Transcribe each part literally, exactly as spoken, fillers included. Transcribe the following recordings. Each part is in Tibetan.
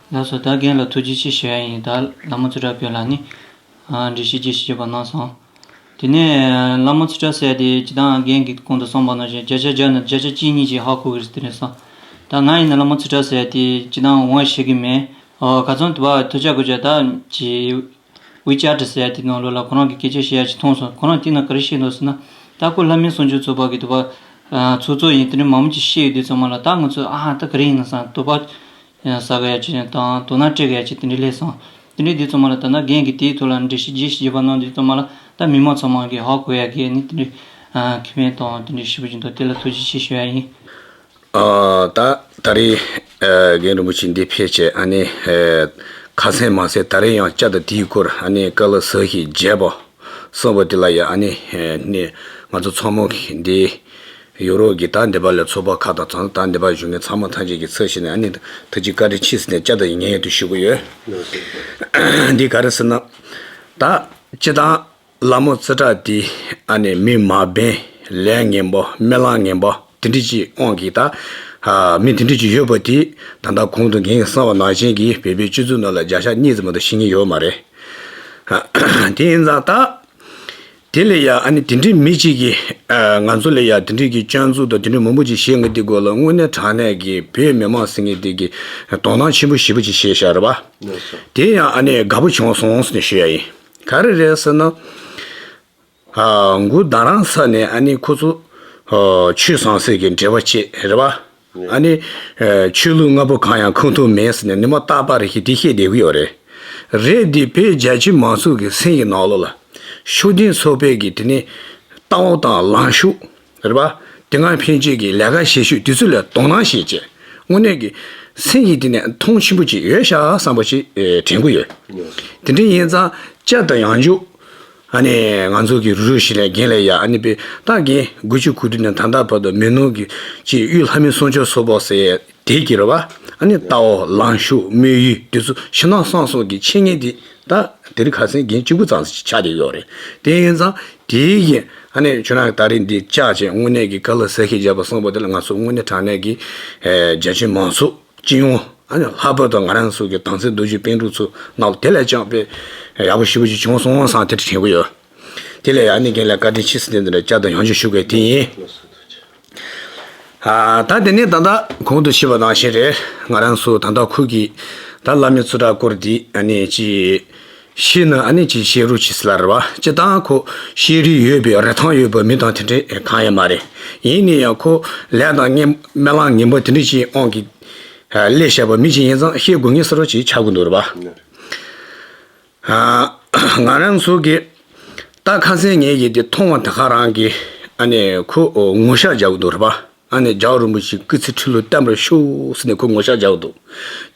ལགས་སོ། ད་རྒན་ལ་ཐུགས་རྗེ་ཆེ་ཞུ་ཡ་ཡིན། ད་བླ་མ་ཚུལ་ཁྲིམས་ཀུན་ལ་ནི་ཨ་འགྲེལ་བཤད་རྒྱས་ཤིག་བརྒྱབ་པ་གནང་སོང་། དེ་ནས་བླ་མ་ཚུལ་ཁྲིམས་ཟེར་ཡ་དེ་སྤྱིར་བཏང་རྒན་གྱིས་གོང་དུ་གསུངས་པ་ནང་བཞིན་བརྒྱ་ཆ་བརྒྱ་ནས་བརྒྱ་ཆ་གཅིག་གཉིས་ཅིག་ཧ་གོ་གི་རེད་ཟེར་དེ་རེད་སོང་། ད་ང་ཡིན་ན་བླ་མ་ཚུལ་ཁྲིམས་ཟེར་ཡ་དེ་སྤྱིར་བཏང་ངོ་ཤེས་ཀྱི་མེད། ཨོ་ག་ཚོད་དུ་བ་ཐུགས་ཅག་དགོས་ཅག་ད་ཅི་ཝི་ཅེ་ཊི་ཟེར་ཡ་དེ་ནང་ལོགས་ལ་ཁོ་རང་གི་སྐད་ཆ་བཤད་ཡ་ཅིག་མཐོང་སོང་། ཁོ་རང་དེ་ན་ག་རེ་བཤད་འདུག་ཟེར་ན། ད་ཁོ་ལྷ་མིའི་གསུང་ཆོས་ཚོགས་པ་གི་དུ་བ་ཚོགས་གཙོ་ཡིན། དེ་འདྲ་མང་པོ་ཅིག་བཤད་ཡོད་དུས་ཙམ་པ་ལ་ད་ང་ཚོས་ཨ་ད་ག་རེ་ཡིན་ན་བསམ། དོགས་པ་ཟ་ག་ཡ་ཅིག་དང་དོ་སྣང་སྤྲད་ག་ཡ་ཅིག་དེ་འདྲ་སླེབས་སོང་། དེ་འདྲ་དུས་ཙམ་པ་ལ་ད་ན་རྒན་གྱིས་དེའི་ཐོག་ལ་འགྲེལ་བཤད་རྒྱས་ཤིག་བརྒྱབ་པ་གནང་དུས་ཙམ་པ་ལ་ད་མི་མང་ཚང་མ་གིས་ཧ་གོ་ཡ་གི་ནི་དེ་འདྲ་ཁེ་ཕན་དང་དེ་འདྲ་ཞེ་པོ་ཅིག་འདུག་དེ་ལ་ཐུགས་རྗེ་ཆེ་ཞུ་ཡ་ཡིན། ཨ། ད་ད་རེས་ཨ་རྒན་རིན་པོ་ཆེ་འདི་ཕེབས་བྱས་ཨ་ནི་ཨ་ཁ་སང་མ་ཟད་ད་རེས་ཡང་སྐྱ་དང་དེའི་སྐོར་ཨ་ནི་དཀའ་ལས་ཟབ་ཞིག་བརྒྱབ་པ་གསུངས་པ་དེ་ལ་ཡང་ཨ་ནི་ཨ་ནི་ང་ཚོ་ཚང་མ་གིས་འདི་ཡོ་རོབ་ཀྱི་ད་འདི་པ་ལ་ཚོགས་པ་ཁག་དང་ཚང་ད་འདི་པ་བཞུགས་མཁན་ཚང་མ་ཐམས་ཅད་ཀྱི་ཚབ་བྱས་ནས་ཨ་ནི་ཐུགས་རྗེ་བཀའ་དྲིན་ཆེ་ཟེར་ནས་སྐྱ་དང་ངས་དུ་ཞུ་གི་ཡོད། འདི་ག་རེ་ཟེར་ན། ད་སྤྱིར་བཏང་བླ་མ་ཚུལ་ཁྲིམས་དེ་ཨ་ནི་མི་མ་བན་ལས་ངན་པ་སྨོན་ལམ་ངན་པ་དེ་འདྲ་ཅིག་དབང་གིས་ད་ཨ་མི་དེ་འདྲ་ཅིག་ཡོད་པ་དེ་ད་ལྟ་གོང་དུ་རྒན་གྱིས་གསུངས་པ་ནང་བཞིན་གྱི་བོད་པའི་སྤྱི་ཚོགས་ནང་ལ་བརྒྱ་ཆ་གཉིས་ཙམ་མ་གཏོགས་ཤེས་མཁན་ཡོད་མ་རེད། དེ་ཡིན་ཙང་ད་དེ་ལ་ཡ་ཨ་ནི་དེ་འདྲའི་མི་གཅིག་གིས་ཨ་ང་ཚོ་ལ་ཡ་དེ་འདྲའི་གི་སྐྱོན་འཛུགས་དང་དེ་འདྲའི་མང་པོ་ཅིག་བཤད་མཁན་དེ་སྐོར་ལ་དངོས་གནས་དྲང་གནས་ཀྱི་བོད་མི་མང་ཟེར་མཁན་དེ་གིས་དོ་སྣང་ཆེན་པོ་ཞེ་པོ་ཅིག་བྱས་བཞག་རེད་པ། དེ་ཡང་ཨ་ནི་དགའ་པོ་བྱུང་སོང་ཟེར་ནས་ཞུ་ཡ་ཡིན། ག་རེ་རེད་ཟེར་ན། ཨ་མགོ་རྡ་རམ་ས་ནས་ཨ་ནི་ཁོ་ཚོ་ཨ་ཆོས་ཟང་ཟིང་གི་འབྲེལ་བ་བྱེད་རེད་པ། ཨ་ནི་ཨ་ཆོས་ལུགས་ལྔ་པོ་གང་ཡང་ཁུངས་ཐུབ་མེད་ཟེར་ནས་ཉི་མ་རྟག་པར་རེ་ཞིག་འདི་བཤད་བསྡད་ཀྱི་ཡོད་རེད། རེད་དེ་བོད་རྒྱ་ཆེ་མང་ཚོགས་ཀྱི་སེམས་ཀྱི་ནང་ལོགས་ལ་ཤུགས་ལྡན་ཚོགས་པའི་གི་དེ་ནི་ལྟ་བ་དང་ལངས་ཕྱོགས། རེད་པ། དེ་སྔ་ཕན་ཆད་ཀྱི་ལས་ཀ་བྱེད་ཤུགས་དེ་ཚོ་ལ་དོ་སྣང་བྱེད་ཅེས་དངོས་གནས་ཀྱི་སེམས་ཀྱི་དེ་ནས་མཐོང་ཆེན་པོ་ཅིག་ཡོད་ཤག་བསམ་པ་ཅིག་ཨེ་དྲན་གྱི་ཡོད། དེ་འདྲ་ཡིན་ཙང་སྐྱ་དང་ཡང་འཇུག་ཨ་ནི་ང་ཚོ་གི་རུ་རུ་ཞིག་ལས་རྒན་ལས་ཡ་ཨ་ནི་པའི་ད་རྒན་དགུ་བཅུ་གོ་དྲུག་ནས་ད་ལྟ་བར་དུ་མི་ནོར་གྱི་ཅིག་དབུས་ལྷ་མིའི་གསུང་ཆོས་ཚོགས་པ་ཟེར་དེ་གི་རེད་པ། ཨ་ནི་ལྟ་བ་ལངས་ཕྱོགས་དམིགས་ཡུལ་དེ་ཚོ་ཕྱི་ནང་གསང་གསུམ་གྱི་འཆད་ཉན་དེ། ད་དེ་རིང་ཁ་སང་རྒན་གཅིག་པུ་ཙམ་ཞིག་ཆགས་བསྡད་ཡོད་རེད། དེ་ཡིན་ཙང་དེའི་གི་ཨ་ནི་ཁྱོད་རང་གི་ད་རིང་འདི་བཅར་བྱས་དངོས་གནས་ཀྱི་དཀའ་ལས་ཟབ་ཞིག་བརྒྱབ་པ་གསུངས་པ་དེ་ལ་ང་ཚོ་དངོས་གནས་དྲང་གནས་ཀྱི་ཨེ་རྒྱ་ཆེ་མང་ཚོགས་སྤྱི་ཡོངས་ཨ་ནི་ལྷག་པར་དུ་ང་རང་ཚོ་གི་དམ་ཚིག་རྡོ་རྗེ་སྤུན་གྲོགས་ཚོ་ནང་ལ་དེ་ལས་ཀྱང་དཔེ་ཡག་པོ་ཞེ་པོ་ཅིག་བྱུང་སོང་བསམ་དེ་འདྲ་དྲན་གྱི་ཡོད། དེ་ལས་ཨ་ནི་རྒན་ལ་བཀའ་དྲིན་ཆེ་ཟེར་ནས་འདི་འདྲ་བཅར་དང་ཡང་བསྐྱར་ཞུ་དགོས་དེ་ཡིན། ཨ་ད་དེ་ནས་ད་ལྟ་གོང་དུ་ཞུས་པ་ནང་བཞིན་རེད། ང་རང་ཚོ་ད་ལྟ་ཁུལ་གྱི་ད་བླ་མའི་ཚུལ་ཁྲིམས་སྐོར་འདི་ཨ་ནི་ཅི་ཤེས་ན་ཨ་ནི་ཅི་ཤེས་རོགས་བྱེད་ཟེར་ལབ་རེད་པ། སྤྱིར་བཏང་ཁོ་ཤེས་རིག་ཡོད་པའི་རིན་ཐང་ཡོད་པའི་མི་དང་དེ་འདྲ་གང་ཡང་མ་རེད། ཡིན་ན་ཡང་ཁོ་ལས་དང་ངན་སྨོན་ལམ་ངན་པ་དེ་འདྲ་ཅིག་དབང་གིས་ཨ་སླེབས་བཞག་པ་མི་ཅིག་ཡིན་ཙང་ཤེས་དགོས་ངེས་ཟེར་བ་ཅིག་ཆགས་ཀྱི་འདུག་རེད་པ། ཨ་ང་རང་ཚོ་གི་ད་ཁ་སང་ངེད་ཀྱིས་འདི་མཐོང་བ་ད་ག་རང་གི་ཨ་ནི་ཁོ་ངོ་ཤ་རྒྱག་གི་འདུག་རེད་པ། ཨ་ནི་རྒྱལ་བ་རིན་པོ་ཆེ་སྐུ་ཚེ་ཁྲི་ལོ་བརྟན་པར་ཤོག་ཟེར་ནས་ཁོ་ངོ་ཤ་རྒྱག་གི་འདུག་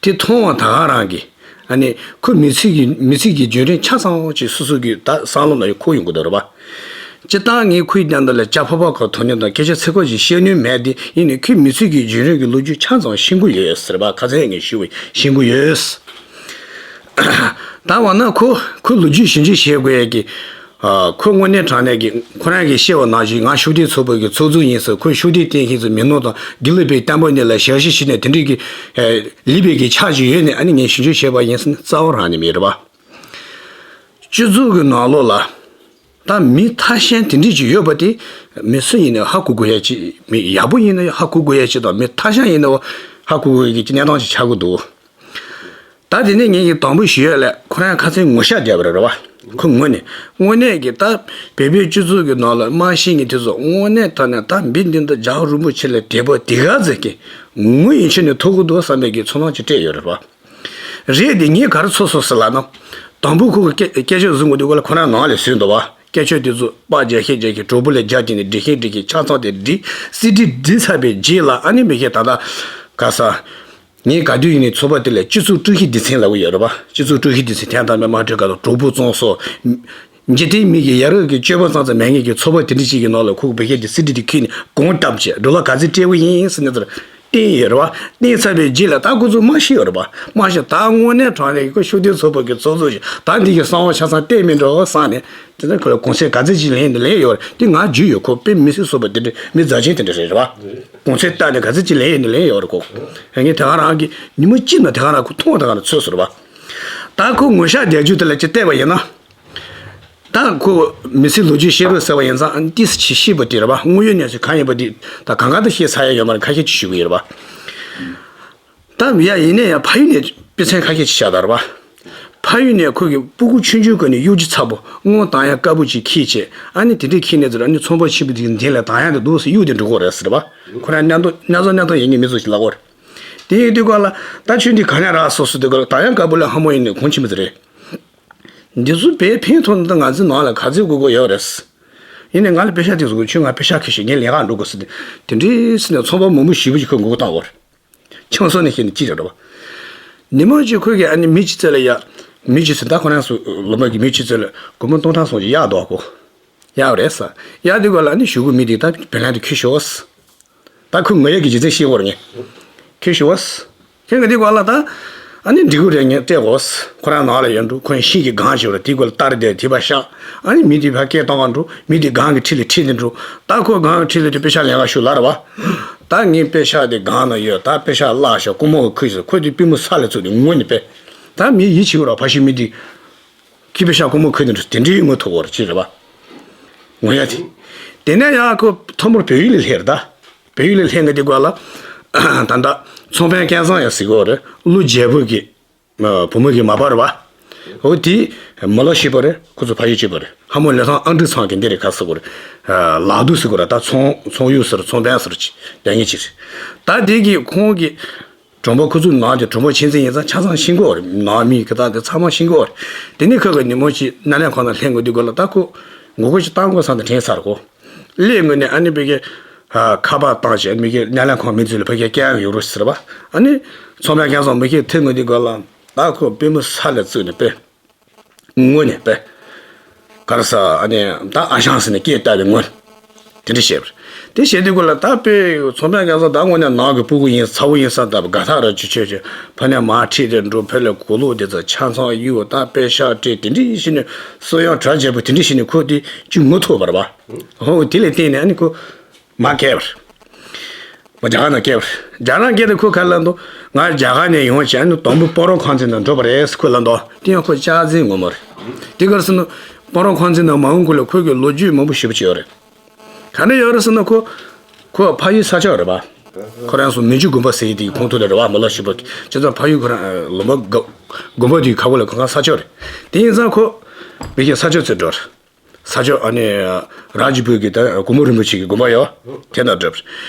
དེ་མཐོང་བ་ད་ག་རང་གི་ཨ་ནི་ཁོ་མི་ཚེ་གི་མི་ཚེ་གི་བརྒྱུད་རིམ་ཆ་ཚང་ཅིག་སོ་སོ་གི་ད་བསམ་བློ་ནང་ཡོད་ཁོ་ཡོང་གི་འདུག་རེད་པ། སྤྱིར་བཏང་ངས་ཁོའི་སྟེང་དུ་ལ་ཇ་ཕོར་པ་ཁ་དོག་ནི་དང་སྐད་ཆ་ཚིག་ཁ་ཅིག་བཤད་ནུས་མེད་དེ་ཡིན་ནའི་ཁོའི་མི་ཚེ་གི་བརྒྱུད་རིམ་གྱི་ལོ་རྒྱུས་ཆ་ཚང་ཤེས་ཀྱི་ཡོད་ཟེར་བ་ཁ་སང་ངས་ཞུ་བའི་ཤེས་ཀྱི་ཡོད། ད་འོ་ན་ཁོ་ཁོའི་ལོ་རྒྱུས་ཞིབ་འཇུག་བྱེད་དགོས་ཡ་གི་ཨ་ཁོ་དངོས་གནས་དྲང་གནས་ཀྱི་ཁོ་རང་གིས་བཤད་པ་ནང་བཞིན་ང་ཤུགས་ལྡན་ཚོགས་པ་གི་ཚོགས་གཙོ་ཡིན་ཟེར་ཁོས་ཤུགས་ལྡན་བསྟེན་མཁན་ཚོ་མི་ནོར་དང་དགེ་ལུགས་པའི་བསྟན་པ་གཉིས་ལ་ཞབས་ཕྱི་བྱས་ནས་དེ་འདྲའི་གི་ཨ་ལེགས་པའི་གི་ཕྱག་ཅིག་ཡོད་ནས་ཨ་ནི་ངས་ཞིབ་འཇུག་བྱས་པ་ཡིན་ཟེར་ན་རྩ་བ་རང་ནས་མེད་རེད་པ། སྤྱི་ཚོགས་ཀྱི་ནང་ལོགས་ལ་ད་མི་ཐ་ཤལ་དེ་འདྲས་ཅིག་ཡོད་པ་དེ་མི་སུ་ཡིན་ན་ཧ་གོ་དགོས་ཡ་ཅིག་མི་ཡག་པོ་ཡིན་ན་ཧ་གོ་དགོས་ཡ་ཅིག་དང་མི་ཐ་ཤལ་ཡིན་ན་ཧ་གོ་དགོས་ཡ་གི་གནས་སྟངས་ཅིག་ཆགས་ཀྱི་འདུག་ད་དེ་ནས་ངས་ཀྱི་དང་པོ་ཞུ་ཡ་ལས་ཁོ་རང་ཁ་སང་ངོ་ཤ་བརྒྱབ་པ་རེད་པ། ཁོ་དངོས་གནས་དངོས་གནས་ཀྱི་ད་བོད་པའི་སྤྱི་ཚོགས་ཀྱི་ནང་ལ་དམངས་གཞི་ངེས་དེ་ཚོ་དངོས་གནས་ད་ནས་ད་འབི་འདི་འདི་རྒྱལ་བ་རིན་པོ་ཆེ་ལ་དད་པ་དེ་ག་ཚད་ཀྱི་ངུ་ཡིན་ཆོས་ནས་ཐུག་གི་འདུག་བསམ་པའི་གི་ཚོར་སྣང་ཅིག་སྤྲད་ཡོད་རེད་པ། རེད་དེ་ངས་ག་རེ་ཚོར་སོང་ཟེར་ལབ་ན། དང་པོ་ཁོ་གི་སྐད་སྐད་ཆ་བཟུང་གི་འདུག་ག་ལ་ཁོ་རང་ནང་ལ་བཟོས་འདུག་བ། སྐད་ཆ་དེ་ཚོ་པར་རྒྱག་ཤེས་རྒྱག་གི་གྲོགས་པོ་ལ་རྒྱག་དེ་ནས་འབྲི་ཤེས་འབྲི་གི་ཆ་ཚང་དེ་འབྲི་སི་ཌི་འབྲི་ཚར་བའི་རྗེས་ལ་ཨ་ནི་མི་ཤེས་ད་ལྟ་ག་ས། ངས་ག་དུས་ཡིན་ནའི་ཚོགས་པ་དེ་ལ་སྤྱི་ཚོགས་དཀྲུག་ཤིང་སྡེ་ཚན་ལབ་གི་ཡོད་རེད་པ། སྤྱི་ཚོགས་དཀྲུག་ཤིང་སྡེ་ཚན་ཐེངས་དང་པོའི་དམག་འཁྲུག་སྐབས་ལ་གྲོགས་པོ་བཙོང་སོང་། འཇིག་རྟེན་མི་གི་ཡ་རབས་ཀྱི་སྤྱོད་པ་ཙམ་ཙམ་མེད་མཁན་གྱི་ཚོགས་པ་དེ་འདྲ་ཅིག་གི་ནང་ལ་ཁོ་གི་བོད་སྐད་དེ་སི་ཌི་དེ་ཁྱེར་ནས་སྒོང་བཏབ་བྱས་འགྲོ་ལ་ག་ཚོད་སྤྲད་དགོས་ཡིན་ཟེར་ནས་ཚར། བསྟན་ཡོད་རེད་བ། བསྟན་ཚར་བའི་རྗེས་ལ་ད་ཁོ་ཚོ་མ་ཤི་ཡོད་རེད་བ། མ་ཤི་ད་དངོས་གནས་དྲང་གནས་ཁོ་ཤུགས་ལྡན་ཚོགས་པ་གི་ཚོགས་གཙོ་ཞིག་ད་འདི་གི་གསང་བ་ཆ་ཚང་བསྟན་མི་འགྲོ་བསམ་ནས། དེ་ནས་ཁོ་ལ་གུང་སེང་ག་ཚོད་ཅིག་ལེན་ཡོད་ན་ལེན་ཡོད་རེད། དེ་ང་རྒྱུས་ཡོད། ཁོ་དཔེ་མི་སྲིད་བཟོ་པ་དེ་འདྲ་མི་རྫ་ཆེན་དེ་འདྲ་རེད་རེད་བ། གུང་སེང་བཏང་ནས་ག་ཚོད་ཅིག་ལེན་ཡོད་ན་ལེན་ཡོད་རེད་ཁོ། ངས་དེ་ག་རང་གི་ཉིན་མོ་གཅིག་ན་དེ་ག་རང་ཁོ་མཐོང་བ་དེ་ག་རང་ཚོད་སོང་རེད་བ། ད་ཁོ་ངོ་ཤ་རྒྱག་རྒྱུ་དེ་ལ་ཅིག་བལྟས་པ་ཡིན་ན། ད་ཁོ་མི་ཚེ་ལོ་རྒྱུས་བཤད་རོགས་ཟེར་བ་ཡིན་ཙང་ཏིས་ཆི་ཤི་པོ་དེ་རེད་བ། དངོས་ཡོད་གནས་ཚུལ་གང་ཡིན་པ་དེ་ད་གང་ག་ད་བཤད་ཚར་ཡ་ཡོད་མ་རེད། ཁ་ཤས་ཅིག་ཞུ་གི་ཡོད་རེད་བ། ད་ཡ་ཡིན་ནའི་ཡ་ཕ་ཡུལ་ནས་དཔེ་མཚོན་ཁ་ཤས་ཅིག་བཞག་ད་རེད་བ། ཕ་ཡུལ་ནས་ཁོ་གི་སྤུ་གུ་ཆུང་ཆུང་ཀུན་ནས་གཡོ་སྒྱུ་ཚ་པོ་དངུལ་བཏང་ཡ་དཀར་པོ་ཅིག་ཁྱེར་བྱས། ཨ་ནི་དེ་འདྲའི་ཁྱེར་ནས་ཚུར་ཨ་ནི་ཚོང་པ་ཆེན་པོ་དེ་གི་མདུན་ལ་བཏང་ཡ་དེ་འདུག་ཟེར་གཡོ་དེ་འགྲོ་གི་རེད་ཟེར་བ། ཁོ་རང་གནས་མཐོ་གནས་མཐོ་གནས་མཐོ་ཡིན་ངེས་མི་ཚོ་ཞིག་ལབ་གི་རེད། དེ་ཡིན་དུས་སྒང་ལ་ད་ཁྱོད་འདི་ག་ནས་རག་སོ་སོ་དེ་ག་ལ་ད་ཡང་དཀར་པོ་ལ་ཧ་མོ་ཡིན་ནས་གོང་ཆེན་པོ་ཟེར་རེད། འདི་ཚོ་བས་ཕན་ཐོགས་ན་ད་ང་ཚོའི་ནང་ལ་ག་ཚོད་དགོས་དགོས་ཡོད་རེད། ཡིན་ནའི་ང་ལ་པེ་ཤག་དེ་ཚོ་དགོས། ཁྱོད་ང་པེ་ཤག་ཁྱེར་ཤོག་ངས་ལས་ཀ་འགྲོ་དགོས་ཟེར་ཏེ། དེ་འདྲའི་ཟེར་ནས་ཚོང་པ་མང་པོ་ཞེ་པོ་ཅིག་ཁོས་མགོ་སྐོར་བཏང་བ་རེད། ཆང་བཟོ་ནས་ཤེས་ནས་ཅི་རེད་བ། ཉི་མ་གཅིག་ཁོས་ཀྱིས་ཨ་ནི་མི་གཅིག་བཙལ་ལ་ཡ། མི་གཅིག་ཟེར་ད་ཁོ་རང་ཚོ་ལོ་མ་གི་མི་གཅིག་བཙལ་ལ་སྒོར་མོ་སྟོང་ཕྲག་སོང་ཅིག་གཡར་འདུག་གོ། གཡར་བ་རེད་ཟེར། གཡར་དུས་སྒང་ལ་ཨ་ནི་གཞུག་གུ་མི་དེ་ད་བེ་ལན་དུ་ཁྱེར་ཤོག་ཟེར། ད་ཁོས་ངོ་ཡ་གི་རྗེས་འཛིན་ཤེས་དགོས་རེད་ངས། ཁྱེར་ཤོག་ཟེར། ཁྱེད་ཀྱི་འདི་ག་ལ་ད། ཨ་ནི་འགྲིག་གི་རེད་ངས་སྤྲད་དགོས། ཁོ་རང་ནང་ལ་ཡོད་འགྲོ། ཁོ་ཤིང་གི་སྒང་ཞིག་རེད། དེ་ག་ལ་སྟར་བསྡད་དེ་ཕར་བཞག་ཨ་ནི་མི་དེ་ཕར་སྐད་གཏོང་ག་འགྲོ། མི་དེ་སྒང་གི་འཁྲིས་ལ་ཁྲིད་ནས་འགྲོ། ད་ཁོ་སྒང་གི་འཁྲིས་ལ་དེ་པེ་ཤག་ལེན་ག་ཤོག་ལབ་རེད་བ། ད་ངས་པེ་ཤག་དེ་སྒང་ན་ཡོད། ད་པེ་ཤག་བརླག་ཤག་སྒོར་མོ་ག་ཁུར་ཟེར། ཁོ་དེ་པུས་མོ་ས་ལ་བཙུགས་ནས་ངུ་ནས་པེ། ད་མི་ཡིད་ཆེས་རོགས་ཕ་ཤི་མི་དེ། ཁྱི་པེ་ཤག་སྒོར་མོ་ག་ཁུར་ནས་འགྲོ་དེ་འདྲའི་ངུ་ཐུབ་བོར་ཅི་རེད་བ། ངོ་ཡ་དེ། དེ་ནས་ཡང་ཁོ་ཐོག་མར་བལ་ཡུལ་ལ་སླེབས་རེད་ད། བལ་ཡུལ་ལ་སླེབས་ནས་དེ་ག་ལ། ད་ལྟ་ཚོང་དཔོན་སྐལ་བཟང་ཡང་ཟེར་གི་ཡོད་རེད། ཀླུ་རྒྱལ་པོ་གི་བུ་མོ་གི་མ་པ་རེད་བ། འོ་དེ་མོ་ལོ་ཤི་པོ་རེད། ཁོ་ཚོ་ཕ་ཡུལ་གཅིག་པ་རེད། ཧ་མོ་ལེ་ཐང་ཨང་ཀྲི་ཚང་གི་འདི་རེད་ག་ཟེར་གི་རེད། ལག་དུ་ཟེར་གི་རེད། ད་ཚོང་ཚོང་ཡུལ་ཟེར་ཚོང་དཔོན་ཟེར་ཅིག་ལས་ངན་ཅིག་རེད། ད་དེ་གི་ཁོང་གི་གྲོང་པ་ཁོ་ཚོའི་ནང་དེ་གྲོང་པ་ཆེ་འཛིན་ཡིན་ཙང་ཆ་ཚང་ཤེས་ཀྱི་ཡོད་རེད། ནང་མི་གི་ད་དེ་ཚང་མ་ཤེས་ཀྱི་ཡོད་རེད། དེ་ནས་ཁོ་གི་ཉིན་མོ་གཅིག་སྣ་ལེན་ཁང་ནང་སླེབས་དགོས་དུས་སྒང་ལ་ད་ཁོ་མགོ་སྐོར་ཅིག་བཏང་དགོས་བསམ་སྟེ་དྲན་ཚར་གོ། སླེབས་དངོས་ནས་ཨ་ནི་ཕ་གི་ཁ་པར་བཏང་བྱས་མི་གི་སྣ་ལེན་ཁང་མི་ཚོ་ལ་ཕ་གི་སྐད་ཡོད་རོགས་ཟེར་བ། ཨ་ནི་ཚོང་པ་སྐལ་བཟང་མི་གི་ཐོན་དགོས་དུས་སྒང་ལ་ད་ཁོ་པུས་མོ་ས་ལ་བཙུགས་ནས་པེ། ངུ་ནས་པེ། ག་རེ་ཟེར་ཨ་ནི་ད་ཨ་ཞང་ཟེར་ནས་སྐད་བཏབ་པའི་ངུ། དེ་འདྲ་བཤད་པ་རེད། དེ་བཤད་དུས་སྒང་ལ་ད་པེ་ཚོང་པ་སྐལ་བཟང་ད་དངོས་གནས་ནང་གི་སྤུ་གུ་ཡིན་ཚ་བོ་ཡིན་བསམ་སྟེ་དགའ་ཐག་ར་ཅིག་ཆོད་ཅིག་ཕ་ནས་མར་ཁྲིད་དེ་འགྲོ། ཕ་ལས་གོས་ལོག་དེ་ཚོ་ཆ་ཚང་གཡུག་ད་པེ་ཤག་སྤྲད་དེ་འདྲ་བྱས་ནས་གསོལ་ཡང་གྲ་རྒྱས་པོ་དེ་འདྲ་བྱས་ནས་ཁོ་དེ་ཅིག་ངུ་ཐུབ་པ་རེད་བ། ཧོ་དེ་ལ་བརྟེན་ནས་ཨ་ནི་ཁོ། མ་སྐྱེལ་བར། མ་རྒྱ་གར་ནང་སྐྱེལ་བར། རྒྱ་གར་སྐྱེལ་ཏེ་ཁོ་ག་ལ་འདུག་ང་རྒྱ་གར་ནས་ཡོང་བྱས་ནས་དང་པོ་སྤ་རོ་ཁང་ཚན་ནང་འགྲོ་བ་རེད་ཟེར་ཁོ་ལ་འདུག་དེ་ཡང་ཁོ་ལྕགས་འཛིན་ངོ་མ་རེད། དེ་ག་རེ་ཟེར་ན། སྤ་རོ་ཁང་ཚན་ནང་མ་འོང་གོང་ལ་ཁོ་གི་ལོ་རྒྱུས་མང་པོ་ཞེ་པོ་ཅིག་ཡོད་རེད། ག་འདྲ་ཡོད་རེད་ཟེར་ན་ཁོ། ཁོ་ཕ་ཡུལ་ས་ཕྱོགས་རེད་པ། ཁོ་རང་ཚོ་མི་འཇུ་དགོན་པ་ཟེར་ཡས་དེ་གི་ཁོངས་གཏོགས་རེད་པ། མི་ལོ་ཞིག་པ་བྱས་ཙང་ཕ་ཡུལ་ཁོ་རང་ལུང་པ་དགོན་པ་དེ་གི་ཁ་ཁོ་ལ་ཁོ་གང་ས་ཕྱོགས་རེད། དེ་ཡིན་ཙང་ཁོ། མི་ཁྱེད་ས་ཕྱོགས་ཚོས་འགྲོ་རེད། ས་ཕྱོགས་ཨ་ནི། ར་ཇི་བུ་གི་ད་གུ་མོ་རིན་པོ་ཆེ་གི་དགོན་པ་ཡོད། དེ་ན་འགྲོ་རེད།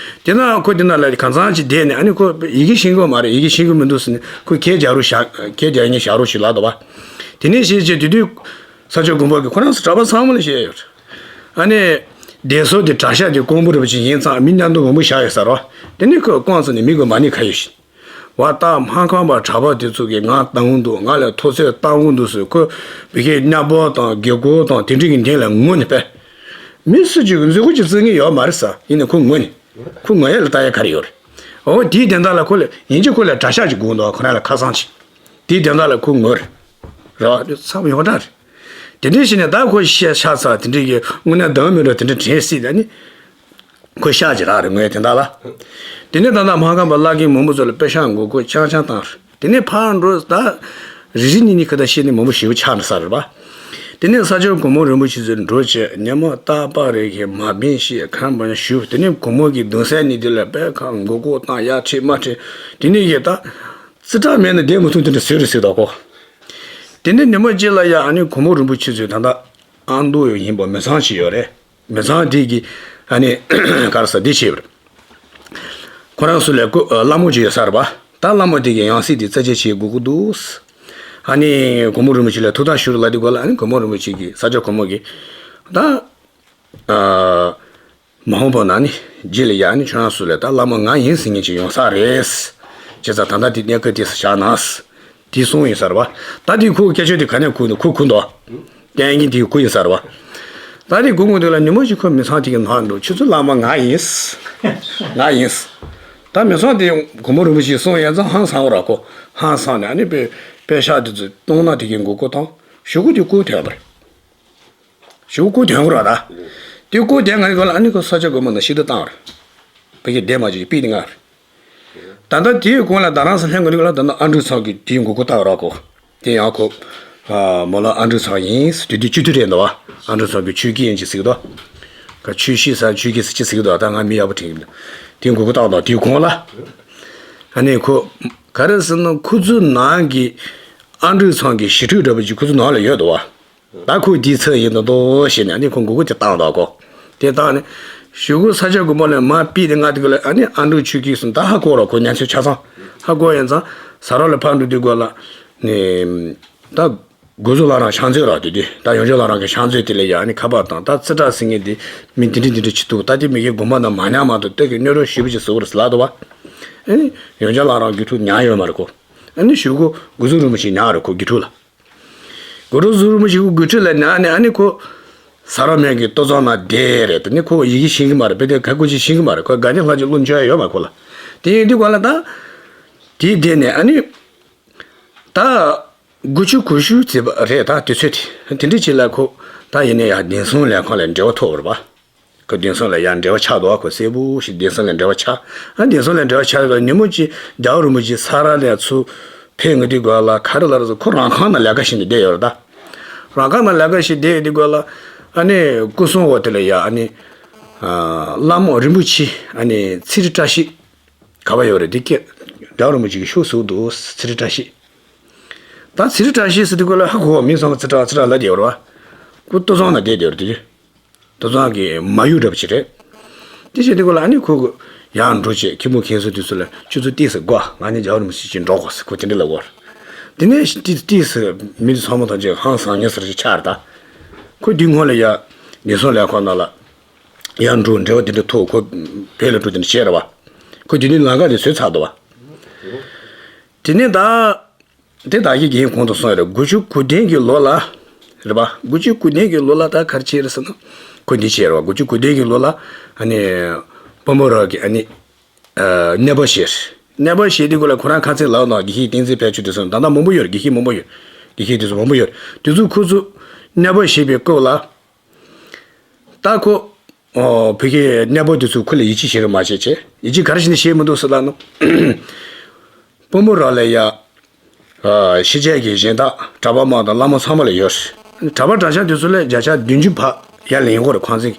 དེ་ན་ཁོ་དེ་ན་ལ་གང་ཚང་ཅིག་བསྡད་ནས་ཨ་ནི་ཁོ་ཡི་གེ་ཤེས་ཀྱི་མ་རེད། ཡི་གེ་ཤེས་ཀྱི་མི་འདུག་ཟེར་ནས་ཁོ་ཁྱེད་རྒྱག་རོགས་བྱ་ཁྱེད་རྒྱག་ངས་བཞག་རོགས་ཞུ་ལབ་འདུག་པ། དེ་ནས་བྱས་བྱས་དེ་དུས། ས་ཕྱོགས་དགོན་པ་གི་ཁོ་རང་ཚོ་གྲྭ་པ་ཚང་མ་ལ་བཤད་ཡོད་རེད། ཨ་ནི། སྡེ་ཚོ་དེ་གྲྭ་ཤག་དེ་ཀོང་པོ་རིན་པོ་ཆེ་ཡིན་ཙང་མི་མཉམ་དུ་མང་པོ་བཞག་ཡོད་ས་རེད་པ། དེ་ནས་ཁོས་བསྐོངས་ཚར་ནས་མི་གི་མ་ཎི་ཁ་ཡོད་བཞིན། བ་ད་སྨར་ཁམས་པ་གྲྭ་པ་དེ་ཚོ་གིས་ང་བཏང་གི་འདུག་ང་ལ་ཐོབ་ཚད་བཏང་གི་འདུག་ཟེར་ཁོས་བི་ཁའི་གནའ་སྤོ་དང་དགེ་སྐོས་དང་དེ་འདྲ་གི་མདུན་ལ་ངུ་ནས་པས། མི་སུ་གཅིག་གིས་མཛུབ་གུ་གཅིག་བཙུགས་མཁན་ཡོད་མ་རེད་ཟེར། ཡིན་ནའི་ཁོ་ངུ་ནས། ཁོ་ངུ་ཡ་ལ་ལྟ་ཡ་ག་རེ་ཡོད་རེད། འོ་དེའི་དོན་དག་ལ་ཁོ་ལ་ཡིན་གཅིག་ཁོ་ལ་གྲྭ་ཤག་ཅིག་དགོས་འདུག་ཁོ་རང་ལ་ཁ་སང་ཅིག་དེའི་དོན་དག་ལ་ཁོ་ངུ་རེད། རེད་པ། ཚབ་ཡོངས་གྲགས་རེད། དེ་འདྲ་བྱས་ནས་ད་ཁོ་ཤ་ཤ་ཚ་དེ་འདྲ་གི་དངོས་གནས་འདང་མི་འགྲོ་དེ་འདྲ་དྲན་སྲིད་ད་ནི། ཁོ་ཤག་ཅིག་རག་རེད་ངོས་དེ་འདྲ་ལ། དེ་ནས་ད་ལྟ་སྨར་ཁམས་པ་བླ་རྒན་མང་པོ་ཚོ་ལ་པེ་ཤག་མགོ་སྐོར་རྐྱང་རྐྱང་བཏང་རེད། དེ་ནས་ཕར་འགྲོ་ད། རི་རི་ནི་ནི་ཁ་ད་བཤད་ནི་མང་པོ་ཞེ་པོ་ཆགས་འགྲོ་ས་རེད་པ། དེ་ནས་ས་སྐྱ་གོང་མ་རིན་པོ་ཆེ་ཚོས་འགྲོ་བྱས་ཉི་མ་རྟག་པ་རེ་གི་མ་བིན་ཞེས་ཁམས་པ་ཞུ། དེ་ནས་གོང་མ་གི་གདུང་སྲས་ནི་དེ་ལ་པེ་ཁ་མགོ་སྐོར་བཏང་ཡ་ཁྲིད་མ་ཁྲིད། དེ་ནས་ཡེ་ད། རྩིས་ཁྲ་མེད་ན་བསྡད་མི་ཐུབ་དེ་འདྲ་ཟེར་རེད་ཟེར་ད་གོ། དེ་ནས་ཉི་མ་གཅིག་ལ་ཡ་ཨ་ནི་གོང་མ་རིན་པོ་ཆེ་ཚོས་ད་ལྟ་ཨ་མདོ་ཡོད་ཡིན་པ་མི་ཚང་ཞིག་ཡོད་རེད། མི་ཚང་དེ་གི་ཨ་ནི་ག་རེ་ཟེར་འདི་བྱས་པ་རེད། ཁོ་རང་ཚོ་ལ་སྐུ་བླ་མ་ཅིག་ཡོད་ས་རེད་པ། ད་བླ་མ་དེ་གི་ཡང་སྲིད་དེ་རྩད་གཅོད་བྱེད་དགོས་ཀྱི་འདུག་ཨ་ནི་གོང་མ་རིན་པོ་ཆེ་ལ་ཐུགས་དམ་བཞུགས་རོགས་ལབ་དུས་སྒང་ལ་ཨ་ནི་གོང་མ་རིན་པོ་ཆེ་གིས་ས་སྐྱ་གོང་མ་གིས་ད། མ་འོངས་པ་ན་ནི་རྗེས་ལ་ཡ་ནི་ཁྱོད་རང་ཚོ་ལ་ད་བླ་མ་ང་ཡིན་ཟེར་མཁན་ཅིག་ཡོང་ས་རེད། བྱས་ཙང་ད་ལྟ་དེ་གནས་སྐབས་དེ་སུ་བཞག་ན། དེ་གསུངས་ཡོད་ས་རེད་པ། ད་དེ་ཁོའི་སྐད་ཆ་དེ་ག་ནས་གོ་ནས་ཁོ་གོ་འདུག་བསྟན་ཡིན་དེ་གོ་ཡིན་ས་རེད་པ། ད་དེ་གོ་གོ་དུས་ལ་ཉི་མ་ཞིག་ཁོ་མི་ཚང་དེ་གི་ནང་འགྲོ་ཁྱོད་ཚོ་བླ་མ་ང་ཡིན། ང་ཡིན། ད་མི་ཚང་དེ་གོང་མ་རིན་པོ་ཆེ་གསུང་ཡན་ཙང་ཧང་སང་བ་ར་ཁོ། ཧང་སང་ནས་ཨ་ནི་པེ་པེ་ཤག་དེ་ཚོ་གཏོང་ན་དེ་གའི་མགོ་སྐོར་བཏང་། གཞུག་གུ་དེ་སྐུ་ཐོན་པ་རེད། གཞུག་གུ་སྐུ་ཐོན་གོ་ར་ད། དེ་སྐུ་ཐོན་ག་ནི་གོ་ལ་ཨ་ནི་ཁོ་ས་སྐྱ་དགོན་པ་ནང་ཤི་ད་བཏང་རེད། བོད་ཀྱི་སྡེ་མ་ཅིག་པི་དེ་ང་རེད། ད་ལྟ་དེའི་གོང་ལ་རྡ་རམ་ས་ལྷན་གོ་ནི་གོ་ལ་ད་ལྟ་ཨ་འབྲུག་ཚང་གི་དེའི་མགོ་སྐོར་བཏང་ར་ཁོ། དེ་ཡང་ཁོ། ཨ་མོ་ལ་ཨ་འབྲུག་ཚང་ཡིན་ཟེར་དུས་དེ་སྤྱི་འཐུས་རེད་འདུག་བ། ཨ་འབྲུག་ཚང་གི་ཆོས་སྐྱིད་ཡིན་ཅི་ཟིག་དོ། ག་ཆོས་ཤེས་ས་ཆོས་སྐྱིད་ཟེར་ཅི་ཟིག་དོ། ད་ང་མི་ཡག་པོ་དྲན་གི་མི་འདུག་དེ་མགོ་སྐོར་བཏང་དང་དེའི་གོང་ལ། ཨ་ནི་ཁོ། ག་རེ་ཟེར་ན་ཁོ་ཚོའི་ནང་གི། ཨ་འབྲུག་ཚང་གི་ཞི་ཁྲོའི་འདྲ་པོ་ཅིག་ཁོ་ཚོའི་ནང་ལ་ཡོད་འདུག་བ། ད་ཁོ་དེའི་ཚབ་ཡིན་ད་དོ་ཞེས་ནས་ཨ་ནི་ཁོ་མགོ་སྐོར་དེ་བཏང་དང་ཁོ། དེ་བཏང་ནས། གཞུག་གུ་ས་སྐྱ་དགོན་པ་ནས་མར་ཕུད་དེ་ང་དེ་ག་ལ་ཨ་ནི་ཨ་འབྲུག་ཆོས་སྐྱིད་གསུམ་ད་ཧ་གོ་ར་ཁོ་ཉན་ཚོད་ཆ་ཚང་། ཧ་གོ་ཡིན་ཙང་ཟ་རོགས་ལ་ཕར་འགྲོ་དུས་སྐོར་ལ། ནས། ད། དགོན་ཟུར་བླ་བྲང་ཕྱག་མཛོད་ར་དེ་དུས་ད་ཡོངས་ཁྱབ་བླ་བྲང་གི་ཕྱག་མཛོད་དེ་ལ་ཡ་ཨ་ནི་ཁ་པར་བཏང་ད་རྩེ་གྲགས་ཟེར་མཁན་དེ་མི་འདི་འདྲི་འདི་འདྲི་བྱེད་འདུག་ད་དེ་མི་གའི་དགོན་པ་ནང་མ་ཉར་མ་འདུག་སྟོད་ཀྱི་གནོད་རོགས་ཞེ་པོ་ཅིག་བཟོ་གི་རེད་ཟེར་ལབ་འདུག་བ། ཨ་ནི་ཡོངས་ཁྱབ་བླ་བྲང་དགེ་ཕྲུག་ཉར་ཡོད་མ་རེད་ཁོ། ཨ་ནི་གཞུག་གུ་དགོན་ཟུར་རིན་པོ་ཆེ་ཉར་རེད་ཁོ་དགེ་ཕྲུག་ལ། དགོན་ཟུར་རིན་པོ་ཆེ་ཁོ་དགེ་ཕྲུག་ལ་ཉར་ནས་ཨ་ནི་ཁོ། ཟ་རོགས་སྨན་གྱི་ལྟོ་ཚང་ནང་བསྡད་རེད་དེ་ནི་ཁོ་ཡི་གེ་ཤེས་ཀྱི་མ་རེད་དཔེ་དེབ་ག་གོ་ཅིག་ཤེས་ཀྱི་མ་རེད་ཁོ་དགའ་ཉེ་ལྷག་ཅིག་བློ་འཆོལ་ཡ་ཡོད་མ་ཁོ་ལ། དེ་ཡིན་དུས་ག་ལ་ད། དེའི་སྡེ་ནས་ཨ་ནི། ད། དགུ་བཅུ་གོ་བཞི་ཙམ་པ་རེད་ད་དུས་ཚོད་དེ། དེ་འདྲ་ཅིག་ལ་ཁོ། ད་ཡིན་ན་ཡང་བདེ་སྲུང་ལས་ཁང་ལ་འབྲེལ་བ་ཐོབ་པ་རེད་པ། ཁོ་བདེ་སྲུང་ལ་ཡང་འབྲེལ་བ་ཆགས་འདུག་ཁོ་གསལ་པོ་ཞིག་བདེ་སྲུང་ལ་འབྲེལ་བ་ཆགས། ཨ་བདེ་སྲུང་ལ་འབྲེལ་བ་ཆགས་ཡོད་ཉིན་མོ་གཅིག་རྒྱལ་བ་རིན་པོ་ཆེ་ས་ར་ལ་ཚུར་ཕེབས་ཡོང་དུས་ག་ལ་ག་རེ་ལབ་རེད་ཟེར་ཁོ་རང་ཁང་ནང་ལས་ཀ་བྱེད་ནས་བསྡད་ཡོད་རེད་ད། རང་ཁང་ནང་ལས་ཀ་བྱེད་བསྡད་ཡོད་དུས་ག་ལ། ཨ་ནི་སྐུ་སྲུང་འོག་དེ་ལ་ཡ་ཨ་ནི། ཨ་བླ་མ་རིན་པོ་ཆེ་ཨ་ནི་ཚེ་རིང་བཀྲ་ཤིས། ག་པར་ཡོད་རེད་འདི་སྐད། རྒྱལ་བ་རིན་པོ་ཆེ་གི་ཤོག་ཟུར་དུ་ཚེ་རིང་བཀྲ་ཤིས། ད་ཚེ་རིང་བཀྲ་ཤིས་ཟེར་དུས་སྐབས་ལ་ཧ་གོ་བ་མིང་ཚང་མ་ཚེ་རིང་ཚེ་རིང་ལབ་བསྡད་ཡོད་རེད་བ། ཁོ་ལྟོ་ཚང་ན་བསྡད་བསྡད་ཡོད་རེད་དེ། ལྟོ་ཚང་གི་མ་ཡུལ་འདྲ་པོ་ཅིག་རེད། དེ་བྱས་དུས་སྐབས་ལ་ཨ་ནི་ཁོ་གི་ཡར་འགྲོ་བྱས་ཁྱི་མོ་ཁྱེད་ཚོ་དེ་ཚོ་ལ་ཁྱོད་ཚོ་ཏིས་སུ་དགོ་ང་ནི་རྒྱལ་བ་རིན་པོ་ཆེ་ཅིག་འགྲོ་དགོ་ཟེར་ཁོ་དེ་འདྲ་ལབ་ཡོད་རེད། དེ་ནས་ཏིས་ཏིས་སུ་མི་ཚང་མ་ཐམས་ཅད་ཧང་སང་ཉེ་སར་ཅིག་ཆགས་རེད་ད། ཁོ་དེའི་སྔོན་ལ་ཡ། ཉེན་སྲུང་ལས་ཁང་ནང་ལ། ཡར་འགྲོ་འབྲེལ་བ་དེ་འདྲ་ཐོག་ཁོ་བོད་ལ་འགྲོ་དེ་འདྲ་བྱས་རེད་བ། ཁོ་དེ་ནས་ལམ་ཁ་དེ་བཟོས་ཚར་འདུག་བ། དེ་ནས་ད། དེ་ད་གི་རྒན་གོང་དུ་སོང་ཡ་རེད་དགུ་བཅུ་གོ་བདུན་གི་ལོ་ལ། རེད་བ། དགུ་བཅུ་གོ་བདུན་གི་ལོ་ལ་ད་ག་རེ་བྱས་རེད་ཟེར་ན། ཁོ་འདི་བྱས་རེད་བ་དགུ་བཅུ་གོ་བདུན་གི་ལོ་ལ། ཨ་ནི། སྤོ་མོ་ར་གི་ཨ་ནི། གནས་སྤོ་བྱས། གནས་སྤོ་བྱས་དུས་སྐབས་ལ་ཁོ་རང་ཁ་ཚིག་ལབ་ན་དགེ་བཤེས་བསྟན་འཛིན་ཕལ་ཆེར་དེ་ཚོ་ད་ལྟ་མང་པོ་ཡོད་རེད་དགེ་བཤེས་མང་པོ་ཡོད། དགེ་བཤེས་དེ་ཚོ་མང་པོ་ཡོད་རེད་དེ་ཚོ་ཁོ་ཚོ། གནས་སྤོ་བྱས་པའི་སྐབས་ལ། ད་ཁོ། ཨོ་བོད་ཀྱི་གནས་སྤོ་དེ་ཚོ་ཁོ་ལ་ཡིད་ཆེས་བྱེད་རོགས་མ་བྱེད་ཅེས་ཡིད་ཆེས་ག་རེ་བྱས་ནས་བྱེད་མི་འདུག་ཟེར་ལབ་ན། སྤོ་མོ་ར་ལ་ཡ། ཨ་ཕྱི་རྒྱལ་གྱི་གཞན་དག་གྲྭ་པ་མ་དང་བླ་མ་ཚང་མ་ལ་ཡོད་རེད། གྲྭ་པ་གྲྭ་ཤག་དེ་ཚོ་ལ་བརྒྱ་ཆ་བདུན་ཅུ་ཕར་ཡར་ལེན་དགོས་རེད་ཁང་ཚན་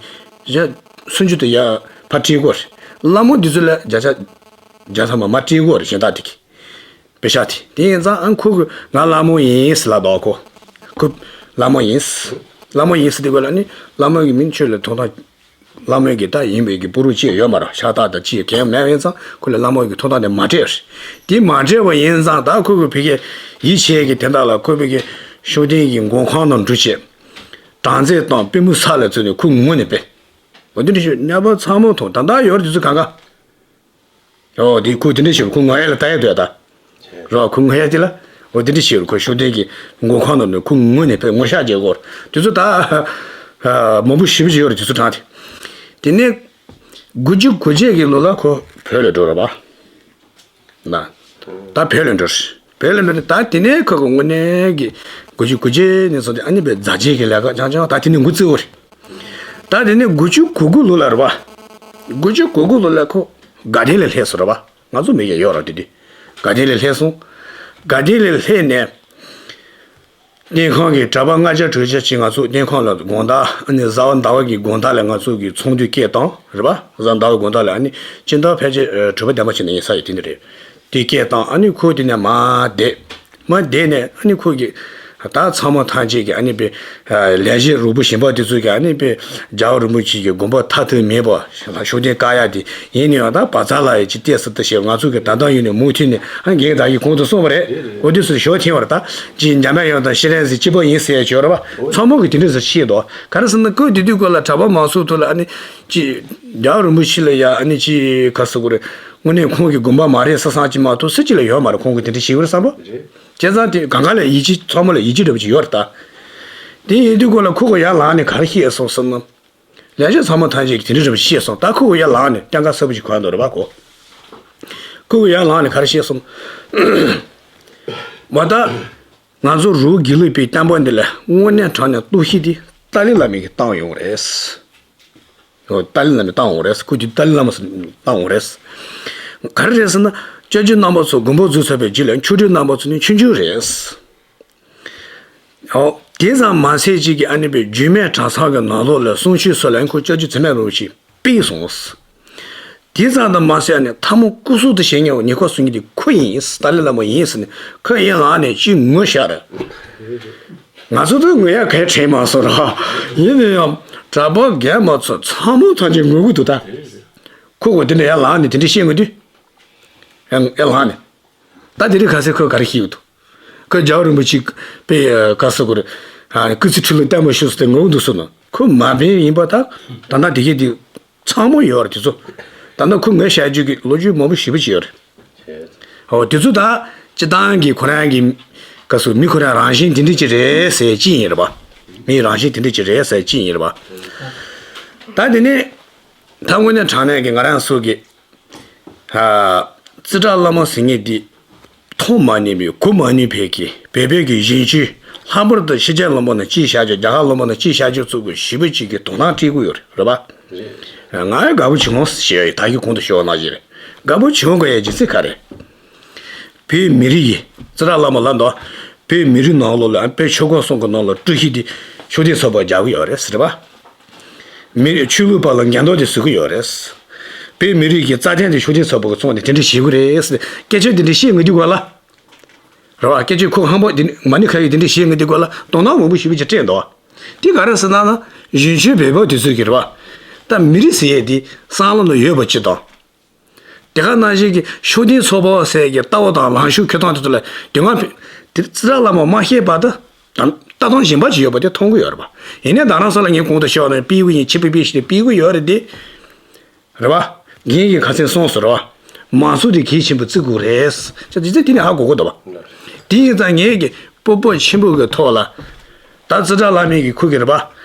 གྱི། བརྒྱ་ཆ་སུམ་ཅུ་དེ་ཡར་ཕར་སྤྲད་དགོས་རེད། བླ་མ་དེ་ཚོ་ལ་བརྒྱ་ཆ། བརྒྱ་ཐམ་པ་མར་སྤྲད་དགོས་རེད་གཞན་དག་དེ་གི། པེ་ཤག་དེ་དེ་ཡིན་ཙང་ཨ་ཁོ་གི་ང་ལྷ་མོ་ཡིན་ཟེར་ལབ་འདུག་ཁོ། ཁོ་ལྷ་མོ་ཡིན། ལྷ་མོ་ཡིན་ཟེར་དུས་སྐབས་ལ་ནི་ལྷ་མོ་གི་མིང་ཆོས་ལ་ཐོབ་ཐང་། ལྷ་མོ་གི་ད་ཡིན་པའི་གི་པུ་རུ་ཅི་ཡོད་མ་རེད་ཤ་སྟག་དང་ཅི་གང་མེད་ཡིན་ཙང་ཁོ་ལ་ལྷ་མོ་གི་ཐོབ་ཐང་དེ་མ་སྤྲད་རེད། དེ་མ་སྤྲད་པ་ཡིན་ཙང་ད་ཁོ་གི་བི་གའི་ཡིད་ཆེས་ཀྱི་དེ་དག་ལ་ཁོ་བི་གའི་ཤུགས་ལྡན་གྱི་མགོ་ཁང་ནང་འགྲོ་བྱས། དྲང་ཚེ་དང་པུས་མོ་ས་ལ་བཙུགས་ནས་ཁོ་ངུ་ནས་པས། འོ་དེ་འདྲ་ཞུ་གནས་པ་ཚང་མ་མཐོང་ད་ལྟ་ཡོད་རེད་དེ་ཚོ་གང་ག་ཨོ་དེ་ཁོ་དེ་འདྲ་ཞིག་ཁོ་ངོ་ཡ་ལ་ལྟ་ཡ་འདོད་ད། རོ་ཁོ་ངོ་ཡ་དེ་ལ་ཨོ་དེ་འདྲ་ཞིག་ཁོ་ཤུགས་ལྡན་གྱི་མགོ་ཁང་ནང་ནས་ཁོ་ངུ་ནས་ཕེབས་ངོ་ཤག་རྒྱག་གོ་དེ་ཚོ་ད་མང་པོ་ཞེ་པོ་ཅིག་ཡོད་རེད་དེ་ཚོ་དྲངས་ཏེ། དེ་ནས་དགུ་བཅུ་གོ་བརྒྱད་ཀྱི་ལོ་ལ་ཁོ་བོད་ལ་འགྲོ་ར་བ། ན། ད་བོད་ལ་འགྲོ་ར། བོད་ལ་འགྲོ་ནས་ད་དེ་ནས་ཁོ་གི་དངོས་གནས་ཀྱི་དགུ་བཅུ་གོ་བརྒྱད་ནས་བཟུང་སྟེ་ཨ་ནི་པའི་མཛའ་བརྒྱུད་ཀྱི་ལས་ཀ་རྐྱང་རྐྱང་ད་དེ་ནས་འགོ་བཙུགས་པ་རེད། ད་དེ་ནས་དགུ་བཅུ་གོ་དགུ་ལོ་ལ་རེད་བ། དགུ་བཅུ་གོ་དགུ་ལོ་ལ་ཁོ་དགའ་ལྡན་ལ་སླེབས་སོང་རེད་བ། ང་ཚོ་མི་ཡ་ཡོད་ར་དེ་དུས། དགའ་ལྡན་ལ་སླེབས་སོང་། དགའ་ལྡན་ལ་སླེབས་ནས། བསྟན་ཁང་གི་གྲྭ་པ་ལྔ་བརྒྱ་དྲུག་བརྒྱ་ཅིག་ང་ཚོ་བསྟན་ཁང་ལ་དགོང་དག་ཨ་ནི་གཟའ་པ་ཟླ་བ་གི་དགོང་དག་ལ་ང་ཚོ་གི་ཚོགས་འདུ་སྐད་བཏང་རེད་པ། གཟའ་ཟླ་བ་དགོང་དག་ལ་ཨ་ནི་སྤྱི་ཟླ་ཕལ་ཆེར་གྲུབ་པ་བདེན་པ་ཅིག་ན་ཡིན་ས་ཡོད་དེ་འདྲ་རེད། དེ་སྐད་བཏང་ཨ་ནི་ཁོ་དེ་ནས་མར་བསྡད། མར་བསྡད་ནས་ཨ་ནི་ཁོ་གི་ད་ཚང་མ་ཐམས་ཅད་ཀྱི་ཨ་ནི་པའི་ལས་བྱེད་རོགས་པ་གཞན་པ་དེ་ཚོ་གི་ཨ་ནི་པའི་རྒྱལ་བ་རིན་པོ་ཆེ་གི་དགོངས་པ་མཐའ་དོན་མེད་པ་ཤུགས་ལྡན་བཀའ་ཡག་དེ། ཡིན་ནའང་ད་བ་ཚ་ལ་ཡི་ཅི་ལྟས་སུ་ལྟ་ཞེས་ང་ཚོ་གི་ད་ལྟ་ཡོད་ནས་མུ་མཐུད་ནས་ཨ་རྒན་དག་གིས་གོང་དུ་གསུངས་པ་རེད། འོ་དུས་སུ་ཞོ་ཐེན་བར་ད་ཅི་འཇམ་དབྱངས་དང་ཤེས་རན་ཟེར་གཅིག་པ་ཡིན་ཟེར་ཡ་བྱོས་ར་བ་ཚང་མ་གི་དེ་འདྲ་ཟེར་ཤེས་དོ། ག་རེ་ཟེར་ན་ཀོས་དེ་དུས་སྐོར་ལ་གྲྭ་པ་མང་ཚོགས་ཐོག་ལ་ཨ་ནི་ཅི་རྒྱལ་བ་རིན་པོ་ཆེ་ལ་ཡ་ཨ་ནི་ཅི་ག་ཟེར་དགོས་རེད། དངོས་གནས་ཁོང་གི་དགོངས་པ་མ་རེད་ས་སང་ཅི་མ་གཏོགས་སུ་ཅི་ལ་ཡོད་མ་རེད། ཁོང་གི་དེ་འདྲ་ཞིག་རེད་བསམ་པ། བྱས་ཙང་དེ་གང་ག་ལ་ཡིད་ཆེས་ཚང་མ་ལ་ཡིད་ཆེས་འདྲ་པོ་ཅིག་ཡོད་རེད་ད། དེ་ཡིན་དུས་སྐོར་ལ་ཁོ་གོ་ཡར་ལངས་ནས་ག་རེ་བཤད་སོང་ཟེར་ན། ལས་བྱེད་ཚང་མ་ཐམས་ཅད་ཀྱིས་དེ་འདྲ་རེ་བ་ཤེས་སོང་ད་ཁོ་གོ་ཡར་ལངས་ནས་སྐྱང་ཁ་སྲབ་པོ་ཞིག་གོན་འདུག་རེད་པ་ཁོ། ཁོས་ཡར་ལངས་ནས་ག་རེ་བཤད་སོང་། མ་ད། ང་ཚོ་རུ་དགེ་ལུགས་པའི་བསྟན་པ་འདི་ལ་དངོས་གནས་དྲང་གནས་གཏོར་བཤིག་འདི་ཏཱ་ལའི་བླ་མས་ཀྱིས་བཏང་ཡོང་རེད། ཨོ། ཏཱ་ལའི་བླ་མས་བཏང་ཡོང་རེད། ཁོ་འདི་ཏཱ་ལའི་བླ་མས་བཏང་ཡོང་རེད། ག་རེ་རེད་ཟེར་ན། སྐྱབས་རྗེ་རྣམ་པ་ཚོ་མགོན་པོ་རྫོགས་ཚར་བའི་རྗེས་ལ་མཆོག་སྤྲུལ་རྣམ་པ་ཚོ་ནི་ཆུང་ཆུང་རེད། ཨོ། དེ་ཙམ་མ་ཟད་ཅིག་གི་ཨ་ནི་པའི་རྒྱུད་སྨད་གྲྭ་ཚང་གི་ནང་ལོགས་ལ་གསུང་ཆོས་སོགས་ལ་ཁོ་སྐྱབས་རྗེ་འཚེ་མེད་རིན་པོ་ཆེས་ཕུད་སོང་། དེ་ཙམ་དུ་མ་ཟད་ནས་ཐལ་མོ་སྐུ་གཟུགས་དུ་བཞེངས་མཁན་ཉེ་འཁོར་གསུང་མཁན་དེ་ཁོ་ཡིན། ཏཱ་ལའི་བླ་མ་ཡིན་ཟེར་ནས་ཁོས་ཡར་ལངས་ནས་ཅིག་ངུ་ཤག་རེད། ང་ཚོ་ད་ངུ་ཡག་ག་རེ་དྲན་མ་སོང་ར། ཡིན་ན་ཡང་གྲྭ་པ་རྒན་མ་ཚོ་ཚང་མ་ཐམས་ཅད་ངུ་གི་འདུག་ད། ཁོ་གོ་དེ་འདྲ་ཡར་ལངས་ནས་དེ་འདྲ་བཤད་ཡོང་དུས། ཡར་ལངས་ནས། ད་དེ་རིང་ཁ་སང་ཁོས་ག་རེ་བཤད་ཡོད་འདུག། ཁོས་རྒྱལ་བ་རིན་པོ་ཆེ་པའི་ག་ཟེར་དགོས་རེད། སྐུ་ཚེ་ཁྲི་ལོ་བརྟན་པར་ཤོག་ཟེར་ཏེ་ངུ་འདུག་ཟེར་ན་ཁོ་མ་ཕན་ཡིན་པ་ད། ད་ལྟ་དེ་གས་དེ་ཚང་མ་ཡོད་རེད་དེ་ཚོ། ད་ལྟ་ཁོ་ངས་བཤད་རྒྱུ་གི་ལོ་རྒྱུས་མང་པོ་ཞེ་པོ་ཅིག་ཡོད་རེད། ཨོ་དེ་ཚོ་ད་སྤྱི་བཏང་གི་ཁོ་རང་གི་ག་ཟེར་མི་ཁོ་རང་རང་བཞིན་དེ་འདྲ་ཅིག་རེད་ཟེར་ཅི་ཡིན་རེད་པ། མི་རང་བཞིན་དེ་འདྲ་ཅིག་རེད་ཟེར་ཅི་ཡིན་རེད་པ། ད་དེ་ནས་ད་དངོས་གནས་དྲང་གནས་ཀྱི་ང་རང་ཚོ་གི་ཨ། ཙི་ཏྲ་བླ་མ་ཟེར་མཁན་འདི་མཐོང་མ་ནུས་པའི་གོ་མ་ནུས་པའི་གི་བོད་པའི་གི་གཞོན་སྐྱེས། ལྷག་པར་དུ་ཕྱི་རྒྱལ་ལུང་པ་ནང་སྐྱེས་བཞག་རྒྱུ། རྒྱ་གར་ལུང་པ་ནང་སྐྱེས་བཞག་རྒྱུ་ཚོ་གི་ཞེ་པོ་ཅིག་གི་དོ་སྣང་སྤྲད་ཀྱི་ཡོད་རེད། རེད་པ། ང་ཡང་དགའ་པོ་བྱུང་ཟེར་ཡ་ད་གི་གོང་དུ་ཞུས་པ་ནང་བཞིན་རེད། དགའ་པོ་བྱུང་དགོས་ཡ་རྒྱུ་མཚན་ག་རེ། བོད་མི་རིགས་ཀྱི་ཙི་ཏྲ་བླ་མ་ལབ་འདུག། བོད་མི་རིགས་ནང་ལོགས་ལ་བོད་ཆོལ་ཁ་གསུམ་གྱི་ནང་ལ་དཀྲུག་ཤིང་དེ་ཤུགས་ལྡན་ཚོགས་པ་རྒྱག་གི་ཡོད་རེད་ཟེར་བ། མི་རིགས་ཆོས་ལུགས་བར་ལ་འགལ་ཟླ་དེ་བཟོ་གི་ཡོད་རེད། བོད་མི་རིགས་ཀྱི་རྩ་དོན་དེ་ཤུགས་ལྡན་ཚོགས་པ་གི་ཚོགས་ནས་དེ་འདྲ་བྱེད་ཀྱི་རེད་ཟེར་སྐད་ཆ་དེ་འདྲ་བཤད་ཡོང་དུས་ག་ལ། རེད་བ། སྐད་ཆ་ཁོ་ཧམ་པ་དེ་མ་ཎི་ཁ་ཡོད་དེ་འདྲ་བཤད་ཡོང་དུས་ག་ལ་དོ་སྣང་མང་པོ་ཞེ་པོ་ཅིག་སྤྲད་འདུག། དེ་ག་རེ་ཟེར་ན་ན་གཞོན་ཆུང་བོད་པ་དེ་ཚོ་གི་རེད་བ། ད་མི་རིགས་ཟེར་ཡས་དེ་བསམ་བློ་ནང་ཡོད་པ་ཅིག་དང་། དེ་ག་ནང་བཞིན་གྱི་ཤུགས་ལྡན་ཚོགས་པ་ཟེར་གྱི་ལྟ་བ་དང་ལངས་ཕྱོགས་འཁྱེར་སྟངས་དེ་ཚོ་ལ་དེ་སྔ་དེ་ཙི་ཏྲ་བླ་མ་མ་བཤད་བར་དུ་ད་ལྟ་སྟངས་གཞན་པ་ཅིག་ཡོད་པ་དེ་མཐོང་གི་ཡོད་རེད་པ། ཡིན་ནའི་ད་རང་ས་ལ་ངས་གོང་དུ་བཤད་པ་ནང་བཞིན་སྤེལ་བ་ཡིན་ཕྱི་པའི་པའི་ཞིག་ནས་སྤེལ་གི་ཡོད་རེད་དེ། རེད་པ། ངས་ཀྱི་ཁ་སང་གསུངས་སོང་རེད་པ། མང་གཙོ་དེ་གལ་ཆེན་པོ་བརྩི་དགོས་རེད། ཅེས་དེ་ཚོ་དེ་ནས་ཧ་གོ་གི་འདུག་པ། དེ་ཡིན་ཙང་ངས་ཀྱི་སྤོབས་པ་ཆེན་པོ་གི་ཐོག་ལ། ད་ཙི་ཏྲ་བླ་མའི་གི་ཁུག་གི་རེད་པ།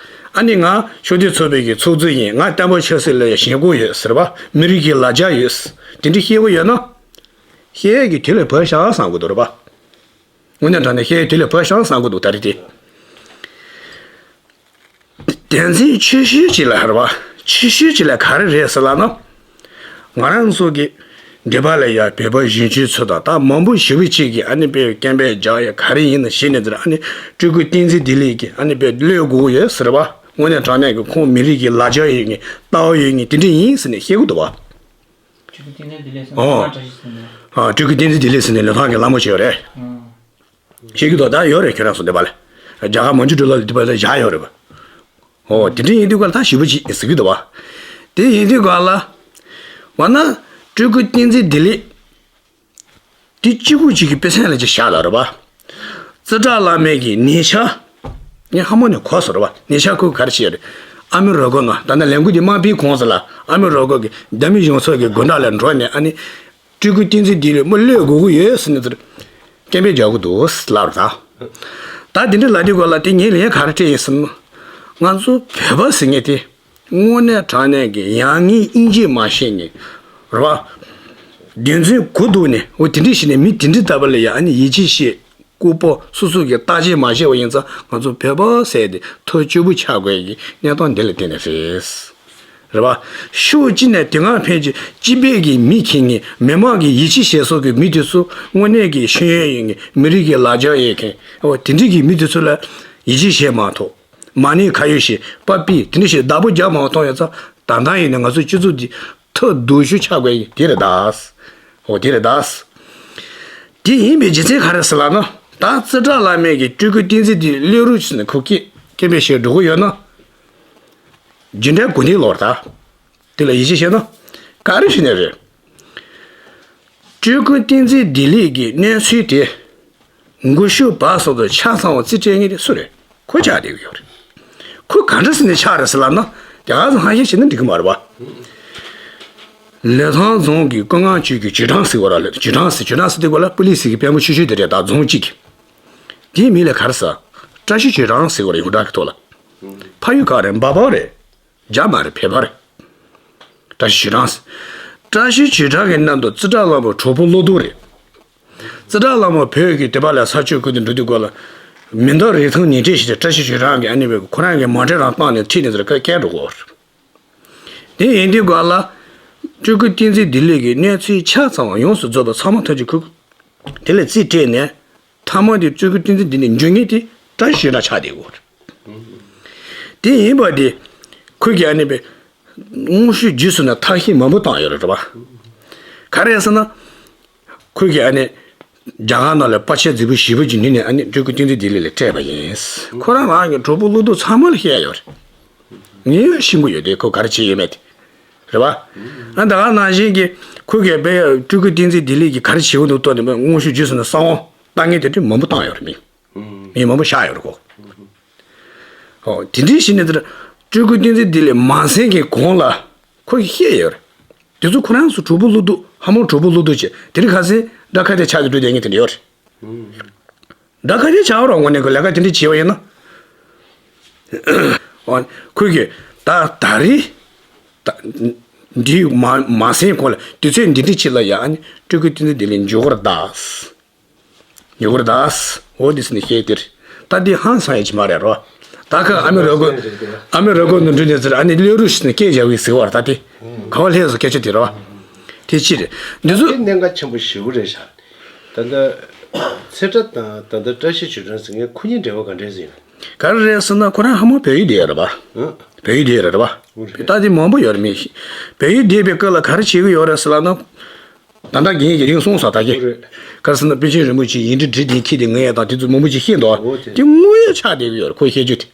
ཨ་ནི་ང་ཤུགས་ལྡན་ཚོགས་པའི་གི་ཚོགས་གཙོ་ཡིན། ང་བསྟན་པ་ཆབ་སྲིད་ལ་ཞེན་ཁོག་ཡོད་ཟེར་བ། མི་རིགས་ཀྱི་ལ་རྒྱ་ཡོད། དེ་འདྲ་བཤད་གི་ཡོད་ན། བཤད་ཡས་ཀྱི་དུས་ལ་བབས་ཤག་བསམ་གི་འདུག་རེད་པ། དངོས་གནས་དྲང་གནས་བཤད་ཡས་དུས་ལ་བབས་ཤག་བསམ་གི་འདུག་ད་རེས་དེ། དོན་ཚན་ཆེ་ཤོས་ཅིག་ལ་རེད་པ། ཆེ་ཤོས་ཅིག་ལ་ག་རེ་རེད་ཟེར་ལབ་ན། ང་རང་ཚོ་གི་འདི་པ་ལ་ཡ་བོད་པ་གཞོན་སྐྱེས་ཚོ་དང་ད་མང་པོ་ཞེ་པོ་ཅིག་གིས་ཨ་ནི་བོད་སྐད་འབོད་རྒྱག་ཡ་ག་རེ་ཡིན་ན་ཞེས་ནས་ཟེར། ཨ་ནི་སྤྲུལ་སྐུ་བསྟན་འཛིན་བདེ་ལེགས་ཀྱིས་ཨ་ནི་བོད་གློད་དགོས་ཡོད་ཟེར་བ། དངོས་གནས་དྲང་གནས་ཀྱི་ཁོང་མི་རིགས་ཀྱི་ལ་རྒྱ་ཡོད་མཁན་ལྟ་བ་ཡོད་མཁན་དེ་འདྲ་ཡིན་ཟེར་ནས་བཤད་གི་འདུག་པ། སྤྲུལ་སྐུ་བསྟན་འཛིན་བདེ་ལེགས་ཟེར་ན་ཨོ། ཨ། སྤྲུལ་སྐུ་བསྟན་འཛིན་བདེ་ལེགས་ཟེར་ནས་ལི་ཐང་གི་ལྷ་མོ་ཅིག་ཡོད་རེད། ཨོ། ཤེས་ཀྱི་འདུག། ད་ཡོད་རེད། ཁྱོད་རང་ཚོ་འདི་པ་ལ། རྒྱ་གར་མན་ཇུ་འགྲུལ་ལ་འདི་པ་ལ་བཞག་ཡོད་རེད་པ། ཨོ། དེ་འདྲ་ཡིན་དུས་ག་ལ་ད་ཞེ་པོ་ཅིག་ཟེར་གྱི་འདུག་པ། དེ་ཡིན་དུས་ག་ལ། འོ་ན། སྤྲུལ་སྐུ་བསྟན་འཛིན་བདེ་ལེགས། དེ་གཅིག་པུ་གཅིག་གི་དཔེ་མཚོན་ལ་ཅིག་བཞག་ལ་རེད་པ། ཙི་ཏྲ་བླ་མའི་གི་ཉེ་ཆར། ངས་ཧ་མོ་ནས་གོ་སོང་རེད་པ། ཉེ་ཆར་ཁོས་ག་རེ་བྱས་རེད། ཨ་མི་རི་ཀ་ནང་ད་ནི་ལས་འགུལ་འདི་མ་སྤེལ་གོང་ཙམ་ལ་ཨ་མི་རི་ཀ་གི་རྒྱ་མི་གཞུང་ཚབ་ཀྱི་སྒོ་འགྲམ་ལ་འགྲོ་ནས་ཨ་ནི། སྤྲུལ་སྐུ་བསྟན་འཛིན་བདེ་ལེགས་མོ་གློད་དགོས་ཀྱི་ཡོད་ཟེར་ནས་ཚུར་སྐད་འབོད་རྒྱག་གི་འདུག་ལབ་རེད་ད། ད་དེ་འདྲ་ལབ་དུས་ག་ལ་དེ་ངས་ལན་ག་རེ་སྤྲད་ཡིན་ཟེར་ན། ང་ཚོ་བོད་པ་ཟེར་མཁན་དེ་དངོས་གནས་དྲང་གནས་ཀྱི་ཡང་ངས་དབྱིན་ཇི་མ་ཤེས་ནས་རེད་པ། རྒྱུ་མཚན་གོ་ཐུབ་ནས་འོ་དེ་འདྲ་བྱས་ནས་མི་དེ་འདྲ་ལྟ་བུ་ལ་ཡང་ཨ་ནི་ཡིད་ཆེས་བྱེད། ལྐུགས་པ་སོ་སོ་གི་བརྟག་དཔྱད་མ་བྱས་པ་ཡིན་ཙང་ང་ཚོ་བོད་པ་ཟེར་དེ་ཐབས་སྐྱོ་པོ་ཆགས་དགོས་ཀྱི་གནས་སྟངས་འདི་ལ་བརྟེན་ནས་རེད། རེད་པ། ཕྱོགས་གཅིག་ནས་དེ་སྔ་ཕན་ཆད་སྤྱི་པའི་གི་མི་ཁྱེར་མཁན་མི་མང་གི་ཡིད་ཆེས་བྱེད་ས་གི་མི་དེ་ཚོ་དངོས་གནས་ཀྱི་ཤེས་ཡོན་ཡོད་མཁན་མི་རིགས་ཀྱི་ལ་རྒྱ་ཡོད་མཁན་འོ་དེ་འདྲ་གི་མི་དེ་ཚོ་ལ་ཡིད་ཆེས་བྱེད་མ་ཐུབ། མ་ཎི་ཁ་ཡོད་ཞེས་པ་པི་དེ་འདྲ་ཞིག་བདག་པོ་རྒྱག་མ་ཐུབ་ཡོད་ཙང་ད་ལྟ་ཡིན་ན་ང་ཚོ་སྤྱི་ཚོགས་འདི་ཐབས་སྡུག་ཤོས་ཆགས་དགོས་ཀྱི་དེ་རེད་ད། འོ་དེ་རེད་ད། དེ་ཡིན་པའི་རྒྱུ་མཚན་ག་རེ་ཟེར་ལབ་ན། ད་ཙི་ཏྲ་བླ་མའི་གི་སྤྲུལ་སྐུ་བསྟན་འཛིན་དེ་གློད་རོགས་བྱས་ནས་ཁོ་སྐད་སྐད་འབོད་བྱས་འགྲོ་གི་ཡོད་ན། རྒྱུ་འབྲས་དགུ་ནས་ལོག་རེད་ད། དེ་ལ་ཡིད་ཆེས་བྱས་ན། ག་རེ་བྱས་ནས་རེད། སྤྲུལ་སྐུ་བསྟན་འཛིན་བདེ་ལེགས་ཀྱི་གནས་ཚུལ་དེ། མགོ་གཞུག་བར་གསུམ་དུ་ཆ་ཚང་བ་རྩིས་སྤྲད་མཁན་དེ་སུ་རེད། ཁོ་ཆགས་བསྡད་ཀྱི་ཡོད་རེད། ཁོ་ག་འདྲ་ཟེར་ནས་ཆགས་རེད་ཟེར་ལབ་ན། རྒྱ་གར་ཚོ་ཧ་ཤེད་བྱས་ན་འགྲིག་གི་མ་རེད་པ། ལི་ཐང་རྫོང་གི་ཀུན་དགའ་ཆོས་ཀྱི་ཇོ་ཁྲང་ཟེར་བ་ར་ལ། ཇོ་ཁྲང་ཟེར་ཇོ་ཁྲང་ཟེར་དུས་ག་ལ་པུ་ལི་སི་གི་དཔོན་པོ་ཆུང་ཆུང་དེ་རེད་ད་རྫོང་གཅིག་གི། དེའི་མིང་ལ་ག་རེ་ཟེར། བཀྲ་ཤིས་ཇོ་ཁྲང་ཟེར་བ་ར་ཡོངས་གྲགས་ཀྱི་ཐོག་ལ། ཕ་ཡུལ་ག་རེ་འབའ་པ་རེད། རྒྱ་མ་རེད་བོད་པ་རེད། བཀྲ་ཤིས་ཇོ་ཁྲང་ཟེར། བཀྲ་ཤིས་ཆོས་གྲགས་ཀྱི་མཉམ་དུ་ཙི་ཏྲ་ལྷ་མོ་གྲོགས་པོ་བློ་སྡུག་རེད། ཙི་ཏྲ་ལྷ་མོ་བོད་ཀྱི་དེ་པ་ལ་ས་ཆོས་ཀུན་ཏུ་འགྲོ་དུས་སྐོར་ལ། མི་འདོད་རིན་ཐང་ཉིན་བྲལ་ཞིག་དེ་བཀྲ་ཤིས་ཆོས་གྲགས་ཀྱི་ཨ་ནི་བས་ཁོ་རང་གི་མ་འདྲེ་རང་བཏང་ནས་ཁྲིད་ནས་ཟེར་ཁ་སྐད་འགྲོ་གོ། དེ་ཡིན་དུས་སྐོར་ལ། སྤྲུལ་སྐུ་བསྟན་འཛིན་བདེ་ལེགས་ཀྱི་གནས་ཚུལ་ཆ་ཚང་བ་ཡོངས་སུ་རྫོགས་པ་ཚང་མ་ཐམས་ཅད་ཁུ། དེ་ལ་རྩིས་སྤྲད་ནས། ཐ་མ་དེ་སྤྲུལ་སྐུ་བསྟན་འཛིན་བདེ་ལེགས་འཇུ་ངེས་དེ་བཀྲ་ཤིས་ཆོས་གྲགས་ཆགས་བསྡད་གོ། དེ་ཡིན་པ་དེ། ཁོས་ཀྱི་ཨ་ནི་བས། དངོས་ཤུགས་བརྒྱུད་སོང་ན་ཐབས་ཤེས་མང་པོ་བཏང་ཡོད་རེད་བ། ག་རེ་ཟེར་ན། ཁོས་ཀྱི་ཨ་ནི། རྒྱ་གར་ནང་ལ་པར་ཆས་རྫིག་པོ་ཞེ་པོ་ཅིག་ཉོས་ནས་ཨ་ནི་སྤྲུལ་སྐུ་བསྟན་འཛིན་བདེ་ལེགས་ལ་སྤྲད་པ་ཡིན། ཁོ་རང་རང་གི་གྲོགས་པོ་བློ་སྡུག་ཚང་མ་ལ་བཤད་ཡོད་རེད། ངས་ཤེས་ཀྱི་ཡོད་དེ་ཁོ་ག་རེ་བྱས་ཡོད་མེད་དེ། རེད་བ། ཨ་ད་ག་ནང་བཞིན་གྱི་ཁོས་ཀྱི་དཔེ་སྤྲུལ་སྐུ་བསྟན་འཛིན་བདེ་ལེགས་ཀྱིས་ག་རེ་བྱེད་ཀྱི་འདུག་ལྟོས་ནས་དངོས་ཤུགས་བརྒྱུད་སོང་ན་གསང་བ་བཏང་མཁན་དེ་འདྲ་མང་པོ་བཏང་ཡོད་རེད་མི། མི་མང་པོ་བཞག་ཡོད་རེད་ཁོ། ཨོ་དེ་འདྲའི་ཞིག་ནས་དེར་སྤྲུལ་སྐུ་བསྟན་འཛིན་བདེ་ལེགས་མ་གསན་མཁན་གོང་ལ་ཁོ་ཡིས་བཤད་ཡོད་རེད། དེ་ཚོ་ཁོ་རང་ཚོ་གྲོགས་པོ་བློ་སྡུག་ལྷ་མོ་གྲོགས་པོ་བློ་སྡུག་བྱས་དེ་རིང་ཁ་སང་དགྲ་ཁ་གཏད་ཆགས་ཏེ་འགྲོ་བསྡད་མཁན་དེ་འདྲ་ཡོད་རེད། དགྲ་ཁ་གཏད་ཆགས་རོགས་དངོས་གནས་ཁོ་ལས་ཀ་དེ་འདྲ་བྱས་པ་ཡིན་ན། ཨོ་ཁོས་ཀྱིས་ད་ད་རེས་ད་འདི་མ་མ་གསན་གོང་ལ་དུས་ཚོད་འདི་འདྲ་ཅིག་ལ་ཡ་ཨ་ནི་སྤྲུལ་སྐུ་བསྟན་འཛིན་བདེ་ལེགས་འཇུ་དགོས་རེད་ད། ཉོ་གི་རེད་ད། འོ་འདི་ཟེར་ནས་བཤད་དེར། ད་འདི་ཧང་སང་ཡ་ཅི་མ་རེད་རོ། ད་ཁ་ཨ་མི་རོ་གོ། ཨ་མི་རོ་གོ་ནང་འགྲུལ་ནས་ཟེར་ཨ་ནི་ལེ་རུ་ཤི་ནས་སྐད་རྒྱག་གི་ཟེར་བར་ད་དེ། ག་བ་ལྷས་སུ་སྐད་ཆ་དེ་རོ། དེ་ཅི་རེད། འདི་ཚོ། དེ་གནད་འགག་ཆེན་པོ་ཞེ་པོ་རེད་ཤག་ད་ལྟ། ཚེ་བཀྲ་དང་ད་ལྟ་བཀྲ་ཤིས་ཆོས་གྲགས་ཟེར་མཁན་ཁོ་གཉིས་འབྲེལ་བ་ག་འདྲས་ཟིན། ག་རེ་རེད་ཟེར་ན་ཁོ་རང་ཧ་མོ་བལ་ཡུལ་བསྡད་ཡོད་རེད་པ། བལ་ཡུལ་བསྡད་ཡོད་རེད་པ། ད་དེ་མང་པོ་ཡོད་རེད་མི་ཤི། བལ་ཡུལ་བསྡད་པའི་སྐབས་ལ་ག་རེ་བྱེད་གི་ཡོད་རེད་ཟེར་ལབ་ན། ད་ལྟ་རྒན་ཡིན་གྱི་རིང་གསུངས་སོང་ད་གི། རེད། ག་རེ་ཟེར་ན་པཎ་ཆེན་རིན་པོ་ཆེ་ཡིག་འབྲུ་བྲིས་དེ་ཁྱེར་དེ་ངས་ཡ་དང་དེ་ཚོ་མང་པོ་ཅིག་ཤེས་འདུག་འོ་དེ། དེ་དངོས་ཡོད་ཆགས་བསྡད་ཀྱི་ཡོད་རེད་ཁོ་བཤད་རྒྱུ་དེ།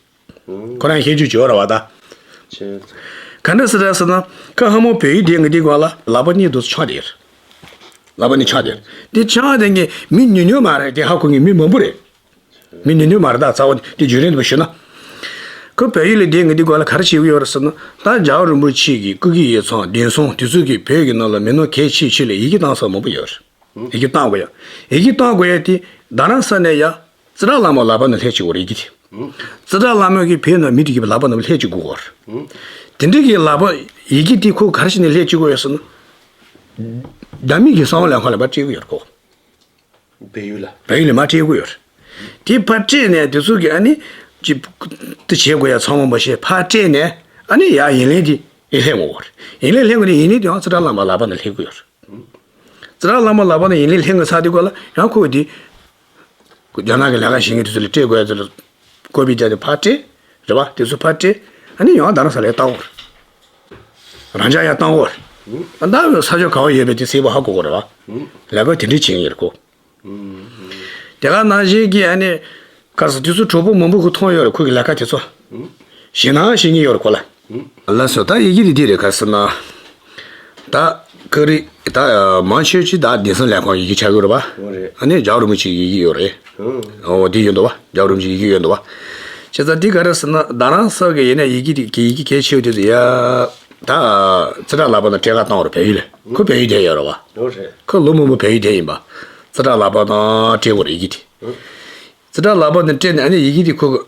ཁོ་རང་བཤད་རྒྱུ་བྱོས་ར་བ་ད། ཆེ། ག་འདྲ་ཟེར་ར་ཟེར་ན་ཁ་ཧ་མོ་བལ་ཡུལ་དེ་ངས་དེ་ག་ལ་ལག་པ་གཉིས་འདུག་ཆགས་བསྡད་ཡོད་རེད། ལག་པ་གཉིས་ཆགས་བསྡད་ཡོད་རེད་དེ་ཆགས་བསྡད་མཁན་མི་ཉུང་ཉུང་མ་རེད་དེ་ཧ་གོ་མཁན་མི་མང་པོ་རེད། མི་ཉུང་ཉུང་མ་རེད་ད་རྩ་བ་དེ་བརྗོད་རིན་དུ་ཞུ་ན། ཁོ་བལ་ཡུལ་ལ་བསྡད་ངས་དེ་ག་ལ་ག་རེ་བྱེད་ཀྱི་ཡོད་རེད་ཟེར་ན་ད་རྒྱལ་བ་རིན་པོ་ཆེ་གི་སྐུ་སྒེར་ཡིག་ཚང་གདན་སྲུང་དེ་ཚོ་གི་བོད་ཀྱི་ནང་ལ་མི་སྣ་གལ་ཆེ་ཆེ་ལ་ཡི་གེ་བཏང་ས་མང་པོ་ཡོད་རེད། ཡི་གེ་བཏང་དགོས་ཡ། ཡི་གེ་བཏང་དགོས་ཡ་དེ་རྡ་རམ་ས་ནས་ཡ། ཙི་ཏྲ་ལྷ་མོ་ལག་པ་ནས་སླེབས་བཅུག་གོ་རེད་ཡི་གེ་དེ། ཙི་ཏྲ་ལྷ་མོ་གིས་བོད་ནང་མི་དེ་གི་ལག་པ་ནས་སླེབས་བཅུག་གོ་རེད། དེ་འདྲ་གི་ལག་པ་ཡི་གེ་དེ་ཁོ་ག་རེ་བྱས་ནས་སླེབས་བཅུག་གོ་ཡ་ཟེར་ན། རྒྱ་མི་གི་གསང་བ་ལས་ཁང་ལ་མར་སྤྲད་གི་ཡོད་རེད་ཁོ། བལ་ཡུལ་ལ། བལ་ཡུལ་ལ་མར་སྤྲད་གི་ཡོད་རེད། དེ་ཕར་སྤྲད་ནས་དེ་ཚོ་གི་ཨ་ནི། ཅི། དེ་བྱེད་དགོས་ཡ་ཚང་མ་མ་བྱས་ཕར་སྤྲད་ནས་ཨ་ནི་ཡ་ཡིན་ལན་དེ་ཡིན་ལན་འོང་གོ་རེད། ཡིན་ལན་ལེན་དགོས་ནས་ཡིན་ལན་དེ་ཡང་ཙི་ཏྲ་ལྷ་མོ་ལག་པ་ནས་སླེབས་གི་ཡོད་རེད། ཙི་ཏྲ་ལྷ་མོ་ལག་པ་ནས་ཡིན་ལན་ལེན་གི་ཚར་དུས་སྐབས་ལ་ཡང་ཁོ་གིས་དེ། རྒྱ་ནག་གི་ལས་ཀ་བྱེད་མཁན་དེ་ཚོ་ལ་སྤྲད་དགོས་ཡ་ཚོ་ལ་ཀོ་པི་བརྒྱབ་ནས་ཕར་སྤྲད། རེད་བ། དེ་ཚོ་ཕར་སྤྲད། ཨ་ནི་ཡང་རྡ་རམ་ས་ལ་བཏང་བར། རང་འཇགས་ཡར་བཏང་བར། ཨ་ད་ས་ཕྱོགས་ག་བ་ཡོད་པའི་དེ་གསལ་པོ་ཧ་གོ་དགོས་རེད་བ། ལས་ཀ་དེ་འདྲས་བྱེད་ཀྱི་ཡོད་རེད་ཁོ། དེ་ག་ནང་བཞིན་གྱི་ཨ་ནི། ག་རེ་ཟེར་དུས་ཚོད་གྲོགས་པོ་མང་པོ་ཁོ་མཐོང་ཡོད་རེད་ཁོ་གི་ལས་ཀ་དེ་ཚོ། ཞེད་སྣང་བྱེད་ཀྱི་ཡོད་རེད་ཁོ་ལ། ལགས་སོ་ད་ཡི་གེ་དེ་འདི་རེད་ག་རེ་ཟེར་ན། ད་ཀ་རི་ད་མང་ཆེ་ཅིག་ད་བདེ་སྲུང་ལས་ཁང་ཡི་གེ་ཆགས་ཀྱི་རེད་པ། འོ་རེད། ཨ་ནི་རྒྱལ་བ་རིན་པོ་ཆེ་ཡི་གེ་ཡོད་རེད། ཨོ་འདི་ཡོད་འདུག་བ། རྒྱལ་བ་རིན་པོ་ཆེ་ཡི་གེ་ཡོད་འདུག་བ། བྱས་ཙང་འདི་ག་རེ་ཟེར་ན་རྡ་རམ་ས་གི་ཡིན་ན་ཡི་གེ་དེ་གི་ཡི་གེ་གལ་ཆེ་བ་དེ་ཚོ་ཡ། ད་ཙི་ཏྲ་ལག་པ་ནས་སྤྲད་ག་བཏང་བ་རེད་བལ་ཡུལ་ལ་ཁོ་བལ་ཡུལ་བསྡད་ཡོད་རེད་བ། འོ་རེད། ཁོ་ལོ་མང་པོ་བལ་ཡུལ་བསྡད་ཡིན་པ། ཙི་ཏྲ་ལག་པ་ནས་སྤྲད་དགོས་རེད་ཡི་གེ་དེ། ཙི་ཏྲ་ལག་པ་ནས་སྤྲད་ནས་ཨ་ནི་ཡི་གེ་དེ་ཁོ་གི་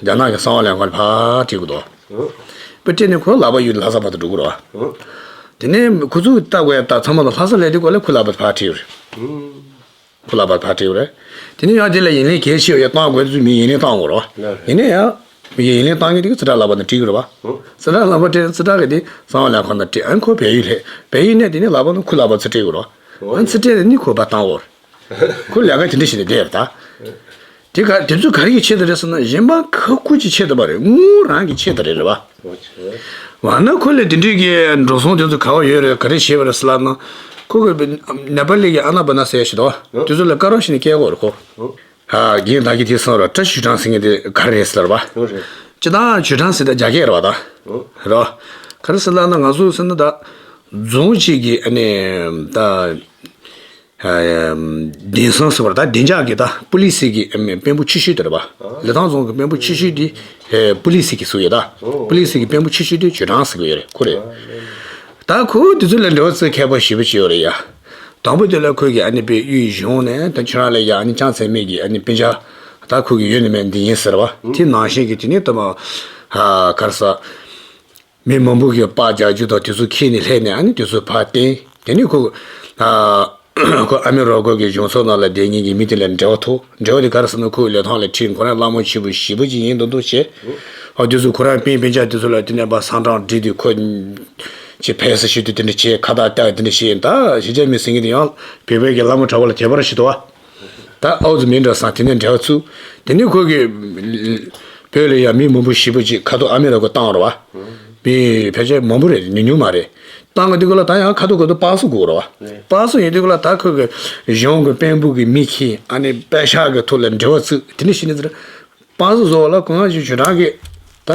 རྒྱ་ནག་གི་གསང་བ་ལས་ཁང་ལ་ཕར་སྤྲད་དགོས་འདུག་དཔེ་སྤྲད་ནས་ཁོ་ལག་པ་ཡུལ་ལྷ་ས་བར་དུ་འགྲོ་དགོས་རེད་བ། དེ་ནས་ཁོ་ཚོས་ལྟ་དགོས་ཡ་ད་ཚང་མ་ལ་ལྷ་ས་སླེབས་དུས་སྐབས་ལ་ཁོ་ལག་པ་ཕར་སྤྲད་ཡོད་རེད། ཁོ་ལག་པ་ཕར་སྤྲད་ཡོད་རེད། དེ་ནས་ཡང་དེ་ལ་ཡིན་ལན་གལ་ཆེ་བ་ཡ་བཏང་དགོས་དུས་མི་ཡིན་ལན་བཏང་དགོས་རེད་བ། ཡིན་ནའི་ཡང་མི་ཡིན་ལན་བཏང་མཁན་དེ་གི་ཙི་ཏྲ་ལག་པ་ནས་སྤྲད་ཀྱི་རེད་བ། ཙི་ཏྲ་ལག་པ་སྤྲད་ཙི་ཏྲ་གི་དེ་གསང་བ་ལས་ཁང་ནང་སྤྲད་ཨ་ནི་ཁོ་བལ་ཡུལ་སླེབས་བལ་ཡུལ་ནས་དེ་ནས་ལག་པ་ནས་ཁོ་ལག་པ་ཚུར་སྤྲད་ཀྱི་རེད་བ། ཨ་ནི་ཚུར་སྤྲད་ནས་ནི་ཁོ་ཕར་བཏང་དགོས་རེད། ཁོ་ལས་ཀ་དེ་འདྲ་བྱས་ནས་བསྡད་ཡོད་ད། དེ་ག་དེ་ཚོ་ག་རེ་གི་ཆེད་དུ་རེད་ཟེར་ན་གཞན་པ་ཁ་ཁུ་གི་ཆེད་དུ་མ་རེད་དངུལ་རང་གི་ཆེད་དུ་རེད་རེད་བ། འོ་ཆེ། འོ་ན་ཁོ་ལ་དེ་འདྲའི་གི་འགྲོ་སོང་དེ་ཚོ་ག་བ་ཡོད་རེད་ག་རེ་བྱས་པ་རེད་ཟེར་ལབ་ན། ཁོ་གི་ནེ་པ་ལི་གི་ཨ་ན་པ་ན་ཟེར་ཞིག་འདུག་བ། དེ་ཚོ་ལ་དཀར་པོ་ཞིག་ནས་སྐྱེལ་དགོས་རེད་ཁོ། ཧ་རྒན་ད་གི་དེ་སོང་ར་བཀྲ་ཤིས་ཆོས་གྲགས་ཟེར་མཁན་དེ་ག་རེ་རེད་ཟེར་བ། འོ་རེད། སྤྱིར་བཏང་ཆོས་གྲགས་ཟེར་ད་རྒྱ་སྐད་རེད་བ་ད། རེད་བ། ག་རེ་ཟེར་ལབ་ན་ང་ཚོ་ཟེར་ན་ད། རྫོང་གཅིག་གི་ཨ་ནི་ད། བདེན་སྲུང་ཟེར་བ་ད་བདེ་འཇགས་ཀྱི་ད་པུ་ལི་སི་གི་དཔོན་པོ་ཆེ་ཤོས་དེ་རེད་པ། ལི་ཐང་རྫོང་གི་དཔོན་པོ་ཆེ་ཤོས་དེ་པུ་ལི་སི་གི་སུ་ཡོད་ད། པུ་ལི་སི་གི་དཔོན་པོ་ཆེ་ཤོས་དེ་ཆོས་གྲགས་ཟེར་གི་ཡོད་རེད་ཁོ་རེད། ད་ཁོ་དེ་ཚོ་ལ་འབྲེལ་བ་བཙུགས་མཁས་པོ་ཞེ་པོ་ཅིག་ཡོད་རེད་ཡ། དང་པོ་དེ་ལ་ཁོས་ཀྱི་ཨ་ནི་པའི་གཡུས་གཞུང་ནས་ད་ཁྱོད་རང་ལ་ཡ་ཨ་ནི་ཅང་ཚད་མེད་ཀྱི་ཨ་ནི་དཔེ་ཆ་ད་ཁོ་གི་ཡོད་ནི་མེད་འདི་ཡིན་ཟེར་བ་དེ་ནང་བཞིན་གྱི་དེ་ནི་ད་མ་ཧ་གར་ས། མི་མང་པོ་གིས་པར་རྒྱག་རྒྱུ་དང་དེ་ཚོ་ཁྱེར་ནས་སླེབས་ནས་ཨ་ནི་དེ་ཚོ་ཕར་བསྟན། དེ་ནས་ཁོ་ཨ་ཁོ་ཨ་མི་རི་ཀ་གི་གཞུང་ཚབ་ནང་ལ་བསྡད་མཁན་གྱི་མི་དེ་ལ་འབྲེལ་བ་ཐོབ། འབྲེལ་བ་དེ་ག་རེ་ཟེར་ན་ཁོའི་ལི་ཐང་ལ་ཁྲིད། ཁོ་རང་བླ་མ་ཆེན་པོ་ཞེ་པོ་ཅིག་ཡིན་མདོག་མདོག་བྱས། ཨ་དེ་ཚོ་ཁོ་རང་སྤུན་སྤུན་ཀྱག་དེ་ཚོ་ལ་དེ་ནས་ཕར་ཚང་གྲངས་བསྒྲིགས་ཏེ་ཁོ་ཅིག་ཕེབས་བསུ་ཞུས་ཏེ་དེ་འདྲ་བྱས། ཁ་བཏགས་བཏགས་དེ་འདྲ་བྱས། ད་གཞིས་ཆགས་མི་ཟེར་མཁན་དེ་ཡང་བོད་པའི་གི་བླ་མ་གྲྭ་པ་ལ་དད་པ་ར་ཞིག་འདུག་བ། ད་ཨའུ་ཙི་མིན་འདྲ་བསམས། དེ་ནས་འབྲེལ་བ་བཙུགས། དེ་ནས་ཁོ་གིས་བོད་ལ་ཡང་མི་མང་པོ་ཞེ་པོ་ཅིག་ཁ་ཐོག་ཨ་མི་རི་ཀ་བཏང་ར་བ། མི་ཕལ་ཆེར་མང་པོ་རེད། ཉུང་ཉུང་མ་རེད། བཏང་གི་དུས་སྐབས་ལ་ད་ཡང་ཁ་ཐོག་ཁ་ཐོག་པར་སི་དགོས་ར་བ། པར་སི་ཡིན་དུས་སྐབས་ལ་ད་ཁོ་གི་གཞུང་གི་དཔོན་པོ་གི་མི་ཁྱེར། ཨ་ནི་པེ་ཤག་གི་ཐོག་ལ་འབྲེལ་བ་བཙུགས། དེ་ནས་གཞི་ནས་ཟེར་པར་སི་བཟོ་བ་ལ་ཁོ་རང་གཞུང་ཞུ་གྲངས་ཀྱི་ད་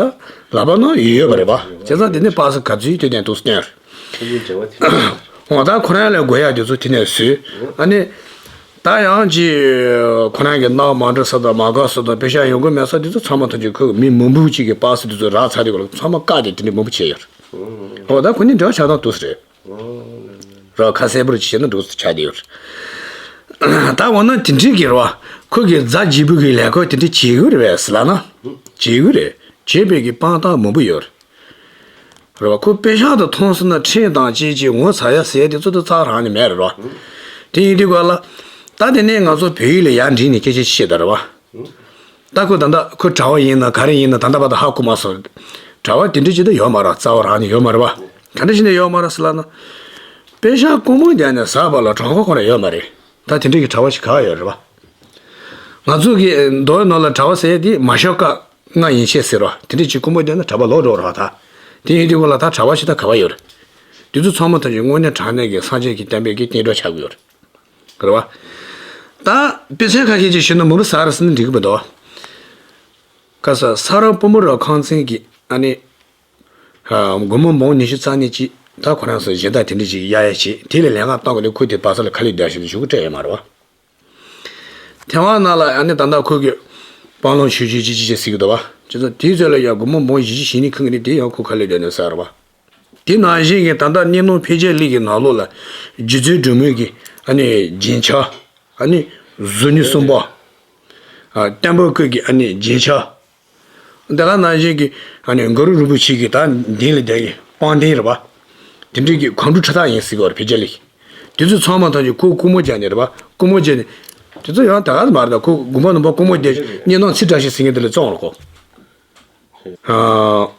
ལག་པ་ནང་ཡོད་ཡོད་པ་རེད་བ། བྱས་ཙང་དེ་ནས་པར་སི་ག་ཚོད་དེ་དེ་འདུག་སྟོན། འོ་ད་ཁོ་རང་ལ་དགོས་ཡག་དེ་ཚོ་དེ་ནས་བཟོས། ཨ་ནི་ད་ཡང་ཅིག་ཁོ་རང་གི་གནང་མ་འགྲོ་ས་དང་མ་དགའ་ས་དང་པེ་ཤག་ཡོང་གི་མེད་ས་དེ་ཚོ་ཚང་མ་ཐམས་ཅད་ཁོ་མི་མང་པོ་ཅིག་གིས་པར་སི་དེ་ཚོ་རག་ཚར་དུས་སྐབས་ལ་ཚང་མ་བཀག་སྟེ་དེ་འདྲ་མང་པོ་བྱས་ཡོད་རེད། འོ་ད་ཁོ་གཉིས་འབྲེལ་བ་ཆགས་སྟངས་འདུག་སེ་རེད། ར་ཁ་གསལ་པོར་བྱས་ན་འདུག་སེ་ཆགས་བསྡད་ཡོད་རེད། ད་འོ་ན་དེ་འདྲའི་གི་ར་བ་ཁོ་གི་མཛའ་བརྒྱུད་པོ་གི་ལས་ཁུར་དེ་འདྲ་བྱེད་དགོས་རེད་པས་ཟེར་ལབ་ན། བྱེད་དགོས་རེད། བྱེད་པའི་གི་དཔང་རྟགས་མང་པོ་ཡོད་རེད། རེད་བ། ཁོ་པེ་ཤག་དང་མཐུན་སོང་ན་ཁྲིམས་དང་ཅིག་ཅིག་ངོ་ཚ་ཡ་ཟེར་དེ་ཚོ་དེ་རྩ་རང་ནས་མེད་རེད་བ། དེ་ཡིན་དུས་ག་ལ། ད་དེ་ནས་ང་ཚོ་བོད་ཡིག་ལ་ཡར་འདྲེན་ནས་སྐད་ཆ་བཤད་ད་རེད་བ། ད་ཁོ་ད་ལྟ་ཁོ་གྲྭ་བ་ཡིན་ན་ག་རེ་ཡིན་ན་ད་ལྟ་བར་དུ་ཧ་གོ་མ་སོང་། གྲྭ་བ་དེ་འདྲ་ཅིག་ད་ཡོད་མ་རེད། རྩ་བ་རང་ནས་ཡོད་མ་རེད་བ། ག་འདྲ་ཞིག་ནས་ཡོད་མ་རེད་ཟེར་ལབ་ན། པེ་ཤག་སྒོར་མོ་བརྒྱབ་ནས་ཟ་བ་ལ་གྲངས་ཀ་ཁོ་རང་ཡོད་མ་རེད། ད་དེ་འདྲ་གི་གྲྭ་བ་ཞིག་ག་པར་ཡོད་རེད་བ། ང་ཚོ་གི་མདོ་ནང་ལ་གྲྭ་བ་ཟེར་ཡ་དེ་མ་ཤོ་ཀ་ང་ཡིན་ཆད་ཟེར་བ་དེ་འདྲ་ཅིག་སྐུ་མོ་བསྡད་ན་གྲྭ་པ་ལོག་འགྲོ་ར་བ་ད། དེ་ཡིན་དུས་སྒང་ལ་ད་གྲྭ་པ་ཞིག་ད་ག་པར་ཡོད་རེད། དེ་ཚོ་ཚང་མ་ཐམས་ཅད་དངོས་གནས་དྲང་གནས་ཀྱི་སངས་རྒྱས་ཀྱི་བསྟན་པའི་གི་རྟེན་འབྲེལ་ཆགས་ཀྱི་ཡོད་རེད། རེད་བ། ད་དཔེ་མཚོན་ཁ་ཤས་ཅིག་ཞུས་ན་མི་རུ་ཟ་ར་ཟེར་ན་འགྲིག་གི་མི་འདུག་བ། ཁ་ས་ས་ར་པུ་མུ་ར་ཁང་ཚན་གྱི་ཨ་ནི། སྒོར་མོ་འབུམ་ཉི་ཤུ་རྩ་གཉིས་ཅིག་ད་ཁོ་རང་ཚོ་སྦྱིན་བདག་དེ་འདྲ་ཅིག་གཡར་ཡ་བྱེད། དེ་ལས་ལས་ཀ་བཏང་གི་ནས་ཁོ་དེ་བ་ས་ལ་ཁ་ལས་བསྡད་ཞིག་ལ་ཞུ་གི་སྤྲད་ཡོད་མ་རེད་བ། ཐེ་ཝན་ནང་ལ་ཨ་ནི་ད་ལྟ་ཁོ་གི་སྤང་ལུང་ཆོས་བརྒྱུད་ཅི་ཅི་ཅི་ཟེར་གི་འདུག་བ། ཅི་ཙམ་དེའི་ཚོད་ལ་ཡ་སྒོར་མོ་འབུམ་བཞི་བཅུ་ཞེ་གཉིས་ཁུར་གི་ནི་དེ་ཡང་ཁོ་ཁ་ལས་བསྡད་ནས་ཟ་ར་བ། དེ་ནང་བཞིན་གྱི་ད་ལྟ་གནས་ནོར་འཕེལ་རྒྱས་གླིང་གི་ནང་ལོགས་ལ་རྗེ་བཙུན་སྒྲོལ་མའི་གི་ཨ་ནི་རྒྱན་ཆ། ཨ་ནི་གཟུགས་བརྙན་གསུམ་པ། ཨ་བརྟན་པོ་ཀུན་གྱི་ཨ་ནི་རྒྱན་ཆ། དེ་ག་ནང་བཞིན་གྱི་ཨ་ནི་གུ་རུ་རིན་པོ་ཆེ་གི་ད་མདུན་ལ་བསྡད་ཀྱི་པང་གདན་རེད་བ། དེ་འདྲའི་གི་གོམ་བགྲོད་ཁྲི་ཐག་ཡིན་ཟེར་གི་ཡོད་རེད་འཕེལ་རྒྱས་གླིང་། དེ་ཚོ་ཚང་མ་ཐམས་ཅད་ཁོ་སྒོར་མོ་བརྒྱབ་ནས་རེད་བ། སྒོར་མོ་བརྒྱབ་ནས། དེ་ཚོ་ཡང་ད་ག་ཟེ་མ་རེད། ད་ཁོ་དགོན་པ་ནང་པ་སྒོར་མོ་བརྒྱབ་བྱས་གནས་ནང་ཚིག་འདྲ་ཞིག་ཟེར་མཁན་དེ་ལ་བཙོང་རོགས་གོ། ཨ།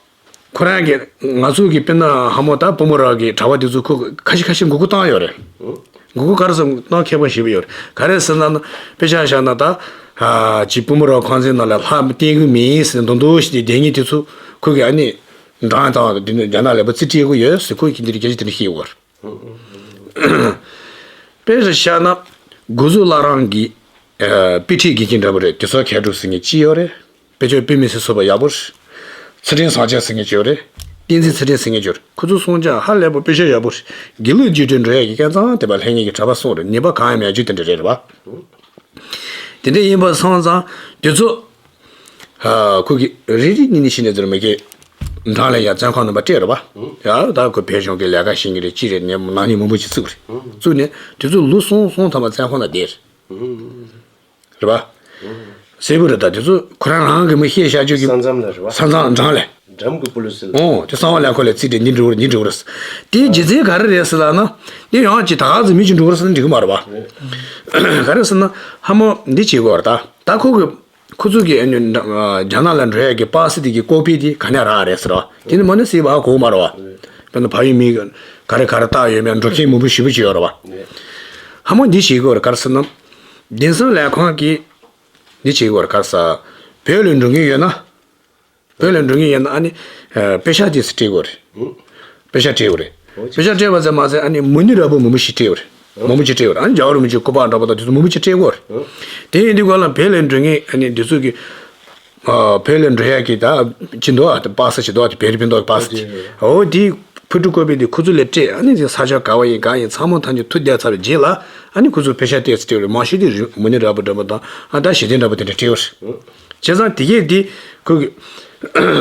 ཁོ་རང་གིས་ང་ཚོ་གི་དཔེར་ན་ཧ་མོ་ད་པུ་མུ་ར་གི་གྲྭ་པ་དེ་ཚོ་ཁོ་ཁ་ཤས་ཁ་ཤས་མགོ་སྐོར་བཏང་ཡོད་རེད། མགོ་སྐོར་ག་རེ་ཟེར་བཏང་མཁས་པོ་ཞེ་པོ་ཡོད་རེད། ག་རེ་ཟེར་ན་ན་དཔེ་ཆ་བཞག་ན་ད། ཨ་ཅིག་པུ་མུ་ར་ཁང་ཚན་ནང་ལ་ལྷ་བསྟེན་གི་མིན་ཟེར་མདོག་མདོག་ཞིག་དེ་བསྡད་མཁན་དེ་ཚོ་ཁོ་གིས་ཨ་ནི་འགྲངས་དང་དེ་ནས་རྒྱ་ནག་ལ་ཕར་རྩིས་སྤྲད་དགོས་ཡོད་ཟེར་ཁོ་གིས་འདིར་སྐད་ཆ་དེ་འདྲ་བཤད་ཡོད་རེད། དཔེ་རུ་བཞག་ན། འགོ་བཟོ་བླ་བྲང་གི་ཨ་དཔེ་ཁྲིད་དགེ་རྒན་འདྲ་པོ་རེད། དེ་ཚོ་མཁས་གྲུབ་ཟེར་མཁན་ཅིག་ཡོད་རེད། དཔེ་ཆ་དཔེ་མི་སྲིད་བཟོ་བ་ཡག་པོ་རེད། ཚུལ་ཁྲིམས་བཟང་ཅན་ཟེར་མཁན་ཅིག་ཡོད་རེད། བསྟན་འཛིན་ཚུལ་ཁྲིམས་ཟེར་མཁན་ཅིག་ཡོད་རེད། ཁོ་ཚོ་གསུང་སྦྱང་ཧ་ལས་པ་དཔེ་ཆ་ཡག་པོ་རེད། དགེ་ལུགས་རྒྱུད་སྟོད་འགྲོ་ཡག་གི་སྐལ་བཟང་དེ་པར་སླེབས་མཁན་གྱི་གྲྭ་པ་གསུམ་རེད། ཉེས་པ་གང་ཡང་མེད་རྒྱུ་དེ་འདྲ་རེད་རེད་བ། དེ་འདྲ་ཡིན་པ་སོང་ཙང་དེ་ཚོ། ཨ་ཁོ་གིས་རེ་རེ་གཉིས་གཉིས་བྱས་ནས་ཟེར་མི་གི་འགྲམ་ལ་ཡ་བཙོན་ཁང་ནང་པ་སྤྲད་རེད་བ། ཡ་ད་ཁོ་བོད་གཞུང་གི་ལས་ཀ་བྱེད་མཁན་རེད། ཅི་རེད་ནས་ནག་ཉེས་མང་པོ་ཅིག་བཙུགས་རེད། བཙུགས་ནས་དེ་ཚོ་ལོ་གསུམ་གསུམ་ཐམ་པ་བཙོན་ཁང་ནང་བསྡད་རེད། རེད་བ། གསལ་པོ་རེད། ད་དེ་ཚོ་ཁོ་རང་རང་གི་མི་བཤད་བྱ་རྒྱུ་གི་ས་མཚམས་ལ་རེད་བ། ས་མཚམས་འགྲམ་ལ། འགྲམ་གྱི་པུ་ལི་སི་ལ། ཨོ་དེ་གསང་བ་ལས་ཁོ་ལ་རྩིས་སྤྲད་འདི་འགྲོ་རེད་འདི་འགྲོ་རེད། དེའི་རྒྱུ་མཚན་ག་རེ་རེད་ཟེར་ལབ་ན། དེ་ཡང་ཅིག་ད་ག་ཚོད་མི་ཅིག་འགྲོ་རེད་ཟེར་ན་འགྲིག་གི་མ་རེད་བ། ག་རེ་ཟེར་ན་ཧ་མོ་འདི་བྱེད་དགོས་རེད་ད། ད་ཁོ་གི་ཁོ་ཚོ་གི་ཨ་ནི་རྒྱ་ནག་ལ་འགྲོ་ཡག་གི་པ་སི་དེ་གི་ཀོ་པི་དེ་ག་ནས་རག་རེད་ཟེར་བ། དེ་ནི་མ་ནི་སྲིད་པ་ཧ་གོ་མ་རེད་བ། དཔེར་ན་ཕ་ཡུལ་མི་ག་རེ་ག་རེ་བཏགས་ཡོད་མེད་འགྲོ་མཁན་མང་པོ་ཞེ་པོ་ཅིག་ཡོད་རེད་བ། ཧ་མོ་འདི་བྱེད་དགོས་རེད། ག་རེ་ཟེར་ན། དེང་སང་ལས་ཁུངས་ཀྱི་འདི་བྱེད་དགོས་རེད། ག་རེ་ཟེར། བོད་ལ་འགྲོ་མཁན་ཡོད་ན། བོད་ལ་འགྲོ་མཁན་ཡིན་ན་ཨ་ནི། ཨ་པེ་ཤག་དེ་སྤྲད་དགོས་རེད། པེ་ཤག་སྤྲད་དགོས་རེད། པེ་ཤག་སྤྲད་པ་ཙམ་མ་ཟད་ཨ་ནི་མུ་ནི་རབ་བུ་མང་པོ་ཞིག་སྤྲད་དགོས་རེད། མང་པོ་ཞིག་སྤྲད་དགོས་རེད། ཨ་ནི་རྒྱལ་བ་རིན་པོ་ཆེའི་སྐུ་པར་འདྲ་པོ་དང་དེ་ཚོ་མང་པོ་ཞིག་སྤྲད་དགོས་རེད། དེ་ཡིན་དུས་ག་ལ་བོད་ལ་འགྲོ་མཁན་ཨ་ནི་འདི་ཚོ་གི། ཨ་བོད་ལ་འགྲོ་ཡག་གི་ད་ཅི་འདུག་ཨ་པ་སི་ཅིག་འདུག་ཨ། བོད་རིགས་སྤུན་ཟླ་གི་པ་སི་ཅིག་འོ་དེ་ཕུ་ཀྲུ་ཀོ་པི་དེ་ཁོ་ཚོ་ལ་སྤྲད། ཨ་ནི་དེ་ས་ཆ་ག་བ་ཡིན་ག་ཡིན་ཚང་མ་ཐམས་ཅད་ཐུག་བསྡད་ཚར་བའི་རྗེས་ལ་ཨ་ནི་ཁོ་ཚོ་པེ་ཤག་ཏོག་ཙམ་སྤྲད་དགོས་རེད། མང་ཤོས་དེ་མུ་ནི་རབ་བུ་འདྲ་པོ་དང་ཨ་ད་ཞི་བདེ་འདྲ་པོ་དེ་འདྲ་སྤྲད་དགོས་རེད། བྱས་ཙང་དེ་གས་དེ་ཁོ་གི་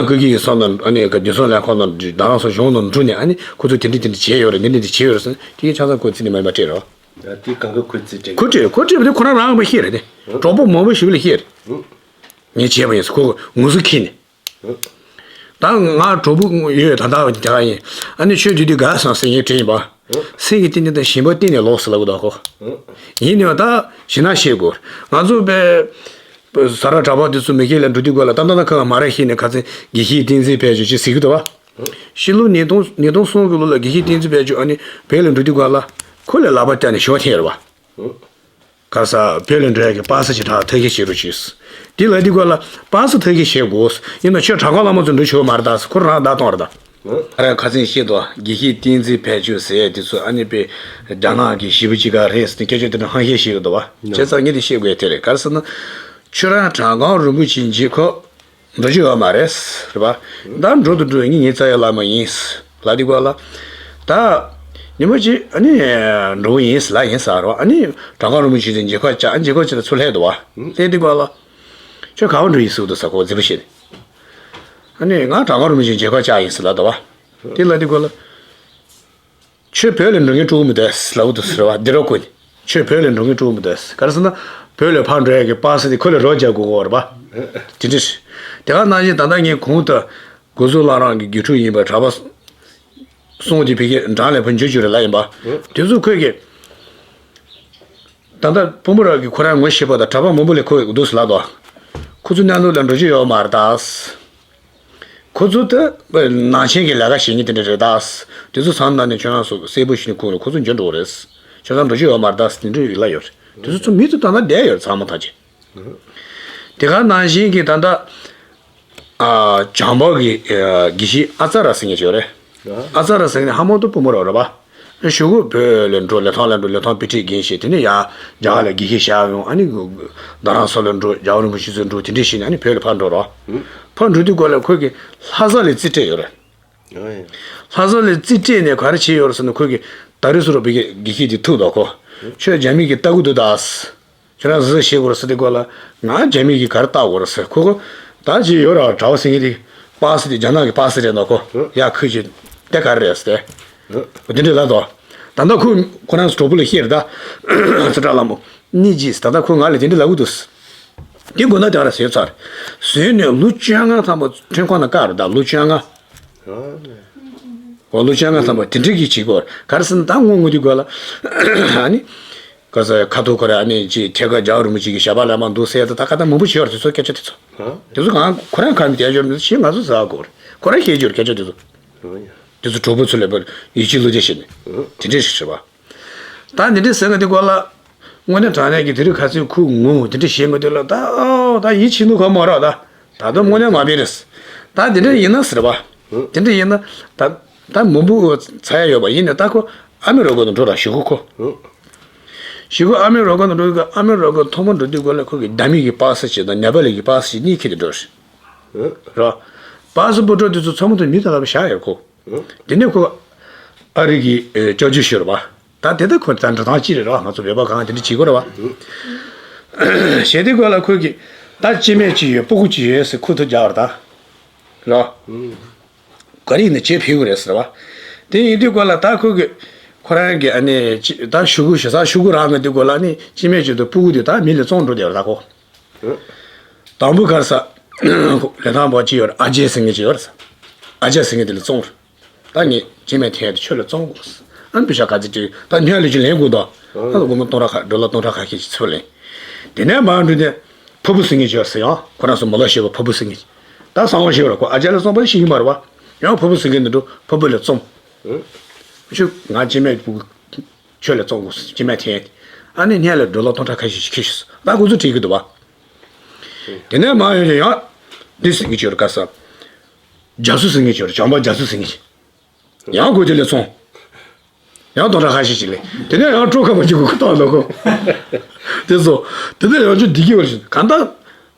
ཁོ་གི་སོང་ན་ཨ་ནི་ག་དེ་སོང་ལས་ཁོ་ན་རྡ་རམ་ས་གཞུང་ནང་འགྲོ་ནས་ཨ་ནི་ཁོ་ཚོ་དེ་འདྲ་དེ་འདྲ་བྱས་ཡོད་རེད། འདི་འདྲ་འདི་བྱས་ཡོད་རེད་ཟེར་ན་དེ་གས་ཆ་ཚང་ཁོ་ཚོ་ནས་མ་མ་སྤྲད་རོགས། ད་དེ་གང་ག་ཁོ་ཚོས་སྤྲད། ཁོ་སྤྲད་ཁོ་སྤྲད་པ་དེ་ཁོ་རང་རང་གི་བཤད་རེད་དེ། གྲོགས་པོ་མང་པོ་ཞིག་ལ་བཤད་རེད། ངས་བྱས་པ་ཡིན་ཟེར་ཁོ་ངོ་སོ་ཁྱེར་ནས། ད་ང་གྲོགས་པོ་ཡོད་ད་ལྟ་དེ་ག་ཡིན། ཨ་ནི་ཆོས་བསྡུས་དུས་དགའ་སོང་ཟེར་ངས་དྲིས་ཡིན་པ། སེང་གེ་སྟེང་ནས་དང་ཞིང་པ་སྟེང་ནས་ལོག་ཟེར་ལབ་གི་འདུག་གོ། ཡིན་ནའི་ད་ཞེད་སྣང་བྱེད་དགོས། ང་ཚོ་པས་ཟ་ར་གྲྭ་པ་དེ་ཚོ་མེ་ཁྱེར་ལ་འགྲོ་དུས་སྐོར་ལ་ད་ལྟ་ན་ཁ་མ་རེད་ཤེས་ནས་ཁ་ཚན་དགེ་བཤེས་བསྟན་འཛིན་དཔལ་འབྱོར་ཅེས་ཟེར་གི་འདུག་བ། ཕྱི་ལོ་ཉིས་སྟོང་ཉིས་སྟོང་གསུམ་གི་ལོ་ལ་དགེ་བཤེས་བསྟན་འཛིན་དཔལ་འབྱོར་ཨ་ནི་བོད་ལ་འགྲོ་དུས་སྐོར་ལ་ཁོ་ལ་ལག་པ་བརྐྱངས་ནས་ཞོ་འཐེན་རེད་བ། ག་ས་བོད་ལ་འགྲོ་ཡ་གི་པ་སེ་ཅིག་དྲག་ཐབས་ཤེས་བྱེད་རོགས་གྱིས། དེ་ལ་དེ་སྐོར་ལ་པ་སེ་ཐབས་ཤེས་བྱེད་དགོས། ཡིན་ན་ཁྱོད་དྲ་གང་བླ་མ་ཚོ་འགྲོ་ཆོག་མ་རེད་ད་ཟེར་ཁོ་རང་བརྡ་གཏོང་རེད་ད། ཨ་ར་ཁ་སང་བཤད་དོ་དགེ་བཤེས་བསྟན་འཛིན་དཔལ་འབྱོར་ཟེར་དེ་ཚོ་ཨ་ནི་པའི་རྒྱ་ནག་གི་ཞི་བ་ཅིག་ག་རེད་ཟེར་ནས་སྐད་ཆ་དེ་འདྲ་ཧང་ཤེས་བཤད་གི་འདུག་བ། བྱས་ཙང་ངས་དེ་བཤད་དགོས་དེ་རེད་ག་རེ་ཟེར་ན། ཁྱོད་རང་དྲ་གང་རིན་པོ་ཆེ་མཇལ་ཁ་འགྲོ་རྒྱུ་ཡོད་མ་རེད། རེད་པ། ད་འགྲོ་དུ་འགྲོ་ངས་ངའི་རྩ་ཡ་བླ་མ་ཡིན། ལ་དེ་སྐོར་ལ། ད། ཉི་མ་གཅིག་ཨ་ནི། འགྲོ་གི་ཡིན་ལ་ཡིན་ཟེར་རོ་ཨ་ནི། དྲ་གང་རིན་པོ་ཆེ་དེ་མཇལ་ཁ་བཅར་མཇལ་ཁ་བཅར་ཚུར་སླེབས་འདུག་བ། སླེབས་དུས་སྐོར་ལ། ཁྱོད་ག་བ་འགྲོ་ཡིན་ཟེར་འདུག་ས་ཁོ་རྫི་པོ་བྱས་ནས། ཨ་ནི་ང་དྲ་གང་རིན་པོ་ཆེ་མཇལ་ཁ་བཅར་ཡིན་ཟེར་ལ་འདུག་བ། དེ་ལ་དེ་སྐོར་ལ། ཁྱོད་བོད་ལ་འགྲོ་མཁན་སྤྲོ་པོ་མི་འདུག་ལབ་འདུག་ཟེར་བ་འདི་རོ་ཀུན། ཁྱོད་བོད་ལ་འགྲོ་མཁན་སྤྲོ་པོ་མི་འདུག་ག་རེ་ཟེར་ན། བོད་ལ་ཕར་འགྲོ་ཡ་གི་པ་སེ་དེ་ཁོ་ལ་རོགས་རྒྱག་དགོས་གོ་རེད་པ། དེ་འདྲ་རེད། དེ་ག་ནང་བཞིན་ད་ལྟ་ངས་གོང་དུ། སྒོ་ཟོག་བླ་རང་གི་དགེ་ཕྲུག་ཡིན་པ་གྲྭ་པ། སོང་དེ་ཕ་གིར་འགྲམ་ལ་ཕར་འཇུ་རྒྱུ་རེད་ལ་ཡིན་པ། དེ་ཚོ་ཁོས་གི། ད་ལྟ་བུ་མོ་རང་གི་ཁོ་རང་ངོ་ཤེས་པ་དང་གྲྭ་པ་མང་པོ་ལས་ཁོ་འདུག་ཟེར་ལབ་དོ། ཁོ་ཚོ་གནས་ལུགས་ལ་འགྲོ་རྒྱུ་ཡོད་མ་རེད་ད། ཁོ་ཚོ་དེ་ནང་ཆེན་གྱི་ལས་ཀ་བྱེད་མཁན་དེ་འདྲ་རེད་ད། དེ་ཚོ་ཚང་མ་ནས་ཁྱོད་རང་ཚོ་གསལ་པོ་ཞིག་ནས་ཁོ་ཁོ་ཚོ་འཇོན་འགྲོ་གི་རེད། ཁྱོད་ཚོ་འགྲོ་རྒྱུ་ཡོད་མ་རེད་ད་དེ་འདྲ་ཡོད་ལ་ཡོད་རེད། དེ་ཚོ་ཚོ་མི་ཚོ་ད་ལྟ་བསྡད་ཡོད་རེད་ཚང་མ་ཐག་ཆོད། དེ་ག་ནང་བཞིན་གྱི་ད་ལྟ། ཨ། བྱམས་པ་གི་ཨ། དགེ་བཤེས་ཨ་ཙ་ར་ཟེར་མཁན་ཅིག་ཡོད་རེད། ཨ་ཙ་ར་ཟེར་མཁན་ནི་ཧ་མ་ཏོ་བུ་མོ་རང་རེད་པ། གཞུག་གུ་བོད་ལ་འགྲོ་ལི་ཐང་ལ་འགྲོ་ལི་ཐང་དཔེ་ཁྲིད་འགན་བཞེས་དེ་ནས་ཡར་རྒྱ་གར་ལ་དགེ་བཤེས་བཞག་ཡོང་ཨ་ནི། རྡ་རམ་ས་ལ་འགྲོ་རྒྱལ་བ་རིན་པོ་ཆེ་ཚོ་འགྲོ་དེ་འདྲས་བྱས་ནས་ཨ་ནི་བོད་ལ་ཕར་འགྲོ་རོགས། ཕར་འགྲོ་དུས་སྐོར་ལ་ཁོས་ཀྱི་ལྷ་ས་ལ་རྩིས་སྤྲད་ཡོད་རེད། ལྷ་ས་ལ་རྩིས་སྤྲད་ནས་ག་རེ་བྱས་ཡོད་རེད་ཟེར་ན་ཁོས་ཀྱི་ད་རེས་སུ་རོ་བི་གི་དགེ་བཤེས་དེ་ཐུག་དོ་ཁོ། ཁྱོད་རྒྱ་མི་གི་ལྟ་གི་འདུག་ད། ཁྱོད་རང་གཟི་བྱེད་དགོས་རེད་ཟེར་དེ་སྐོར་ལ་ང་རྒྱ་མི་གི་ག་རེ་ལྟ་དགོས་རེད་ཟེར་ཁོ་ཁོ། ད་ཅི་ཡོད་ར་གྲྭ་བ་ཟེར་མཁན་དེ་པ་སེ་དེ་རྒྱ་ནག་གི་པ་སེ་རེད་འདུག་ཁོ་ཡ་ཁུ་ཅི་དེ་ག་རེ་རེད་ཟེར་དེ། འོ་དེ་འདྲས་ལབ་དོ། ད་ལྟ་ཁོ་ཁོ་རང་གྲོགས་པོ་ལ་བཤད་རེད་ད། སི་ཏྲ་ལྷ་མོ། གཉིས་གྱིས་ད་ལྟ་ཁོ་ང་ལ་དེ་འདྲས་ལབ་གི་འདུག་དེ་དགོས་ན་དེ་ག་རེ་ཟེར་ཚར། ཟོས་ནས་ལོ་བཅོ་ལྔ་ཐམ་པ་ཁྲིམས་ཁང་ནང་བཀག་རེད་ད་ལོ་བཅོ་ལྔ། འོ་ལོ་བཅོ་ལྔ་ཐམ་པ་དེ་འདྲས་ཀྱི་བྱེད་དགོས་ག་རེ་ཟེར་ན་ད་ངོ་ངོ་དེ་དགོས་ལ། ཨ་ནི། ག་ས་ཁ་ཐུག་ཁོ་ར་ཨ་ནི་ཅི་ཐད་ཀར་རྒྱལ་བ་རིན་པོ་ཆེ་གི་ཞབས་པ་ལ་མ་འདུག་ཟེར་ད་ད་ཁ་ད་མང་པོ་བྱས་ཡོད་རེད་དེ་ཚོ་སྐད་ཆ་དེ་ཚོ། དེ་ཚོ་གང་ཁོ་རང་གང་གི་དལ་འབྱོར་མི་ཚོ་ཞེས་ང་ཚོ་ཟ་དགོས་རེད་ཁོ་རང་ཤེས་རྒྱུ་རེད་སྐད་ཆ་དེ་ཚོ། དེ་ཚོ་གྲོགས་པོ་ཚོ་ལ་ཡིད་ཆེས་བློ་གཏད་བྱས་ནས་དེ་འདྲས་ཞིག་རེད་བ། ད་འདི་འདྲས་ཟེར་གི་དེ་སྐོར་ལ། དངོས་གནས་དྲང་གནས་ཀྱི་དེ་རིང་ཁ་སང་ཁོ་ངུ་དེ་འདྲས་བཤད་མི་འདུག་ལ་ད་ཨོ་ད་ཡིད་ཆེས་ནུ་ག་མ་རག་ད། ད་དུང་དངོས་གནས་མ་བེ་རེད། ད་དེ་འདྲས་ཡིན་ན་ཟེར་བ། དེ་འདྲས་ཡིན་ན་ད་ད་མང་པོ་ཚ་ཡ་ཡོད་པ་ཡིན་ནས་ད་ཁོ་ཨ་མི་རི་ཀ་ནང་འགྲོ་ར་ཞུ་གི་ཁོ། ཞུ་གི་ཨ་མི་རི་ཀ་ནང་འགྲོ་གི་ཨ་མི་རི་ཀ་ཐོག་མ་འགྲོ་དུས་སྐོར་ལ་ཁོ་གི་ད་མི་གི་པ་སེ་ཅིག་དང་ནེ་པ་ལི་གི་པ་སེ་ཅིག་གཉིས་ཁྱེར་ཏེ་འགྲོ་རེད། ར། པ་སེ་པོ་ཊི་དེ་ཚོ་ཚང་མ་དུ་མི་ད་ལ་བཞག་ཡོད་ཁོ། དེ་ནས་ཁོ་ཨ་རི་གི་ཨེ་སྐྱབས་བཅོལ་ཞུས་རེད་པ། ད་དེ་ལྟར་ཁོ་ད་འགྲོ་སྟངས་གཅིག་རེད་ར་ང་ཚོ་བོད་པ་གང་དེ་འདྲ་བྱེད་དགོས་རེད་པ། ཞེས་དེ་སྐོར་ལ་ཁོ་གིས་ད་སྐྱེ་དམན་གཅིག་ཡོད་སྤུ་གུ་གཅིག་ཡོད་ཟེར་ཁོ་ཐུག་རྒྱག་རེད་ད། ར། ག་རེ་ཡིན་ན་བྱེད་ཕེབས་ཀྱི་རེད་ཟེར་བ། དེ་ཡིན་དུས་སྐོར་ལ་ད་ཁོ་གིས་ཁོ་རང་གི་ཨ་ནི་ཅི་ད་ཤོག་གུ་ཞེ་ས་ཤོག་གུ་རག་ང་དུས་སྐོར་ལ་ཨ་ནི་སྐྱེ་དམན་གཅིག་དང་སྤུ་གུ་དེ་ད་མི་ལ་བཙོང་འགྲོ་བསྡད་རེད་ད་ཁོ། དང་པོ་ག་རེ་ཟ། ལི་ཐང་པ་ཅི་ཡོད་རེད་ཨ་ཅེ་ཟེར་མཁན་ཅི་ཡོད་རེད་ཟ། ཨ་ཅེ་ཟེར་མཁན་དེ་ལ་བཙོང་རེད། ད་ངས་སྐྱེ་དམན་འཐེན་ཡ་དེ་ཁྱོད་ལ་བཙོང་དགོས་ཟེར། ཨ་ནི་པེ་ཤ་ག་ཚོད་སྤྲད་ད་སྔོན་ལ་ཅི་ལེན་དགོས་དོ། ཨ་ལ་སྒོར་མོ་སྟོང་ཕྲག་ཁ་ཌོ་ལར་སྟོང་ཕྲག་ཁ་ཤས་ཅིག་ཚུར་ལེན། དེ་ནས་མར་འགྲོ་ནས་ཕུར་བུ་ཟེར་མཁན་ཅི་ཡོད་རེད་ཟ་ཡང་ཁོ་རང་ཚོ་མོ་ལ་ཤེས་པ་ཕུར་བུ་ཟེར་མཁན་ཅི། ད་གསང་བ་ཤེས་པ་རེད་ཁོ་ཨ་ཅེ་ལ་བཙོང་པ་ཤེས་ཀྱི་མ་རེད་པ། ཡང་ཕུར་བུ་ཟེར་མཁན་དེ་འགྲོ་ཕུར་བུ་ལ་བཙོང་། ཁྱོད་ང་སྐྱེ་དམན་ཕྲུ་གུ། ཁྱོད་ལ་བཙོང་དགོས་སྐྱེ་དམན་འཐེན། ཨ་ནི་སྔོན་ལ་ཌོ་ལར་སྟོང་ཕྲག་ཁ་ཤས་ཤིག་ཁྱེར་ཤོག་ཟེར་ད་ཁོ་ཚོ་བྲིས་ཀྱི་འདུག་བ། དེ་ནས་མར་ཡོང་ཡང་འདི་ཟེར་གྱི་ཡོད་རེད་ག་ས། རྒྱ་མཚོ་ཟེར་གྱི་ཡོད་རེད་བྱམས་པ་རྒྱ་མཚོ་ཟེར་གྱི། ཡང་ཁོ་དེ་ལ་བཙོང་། ཡང་སྟོང་ཕྲག་ཁ་ཤས་ཤིག་ལེན། དེ་ནས་ཡང་སྤྲོ་ཁ་པ་ཅིག་གོ་ཁ་བཏང་འདུག་གོ། དེ་ཚོ། དེ་ནས་ཡང་ཅུང་བདེ་སྐྱིད་པ་ཞིག་གང་ལྟར།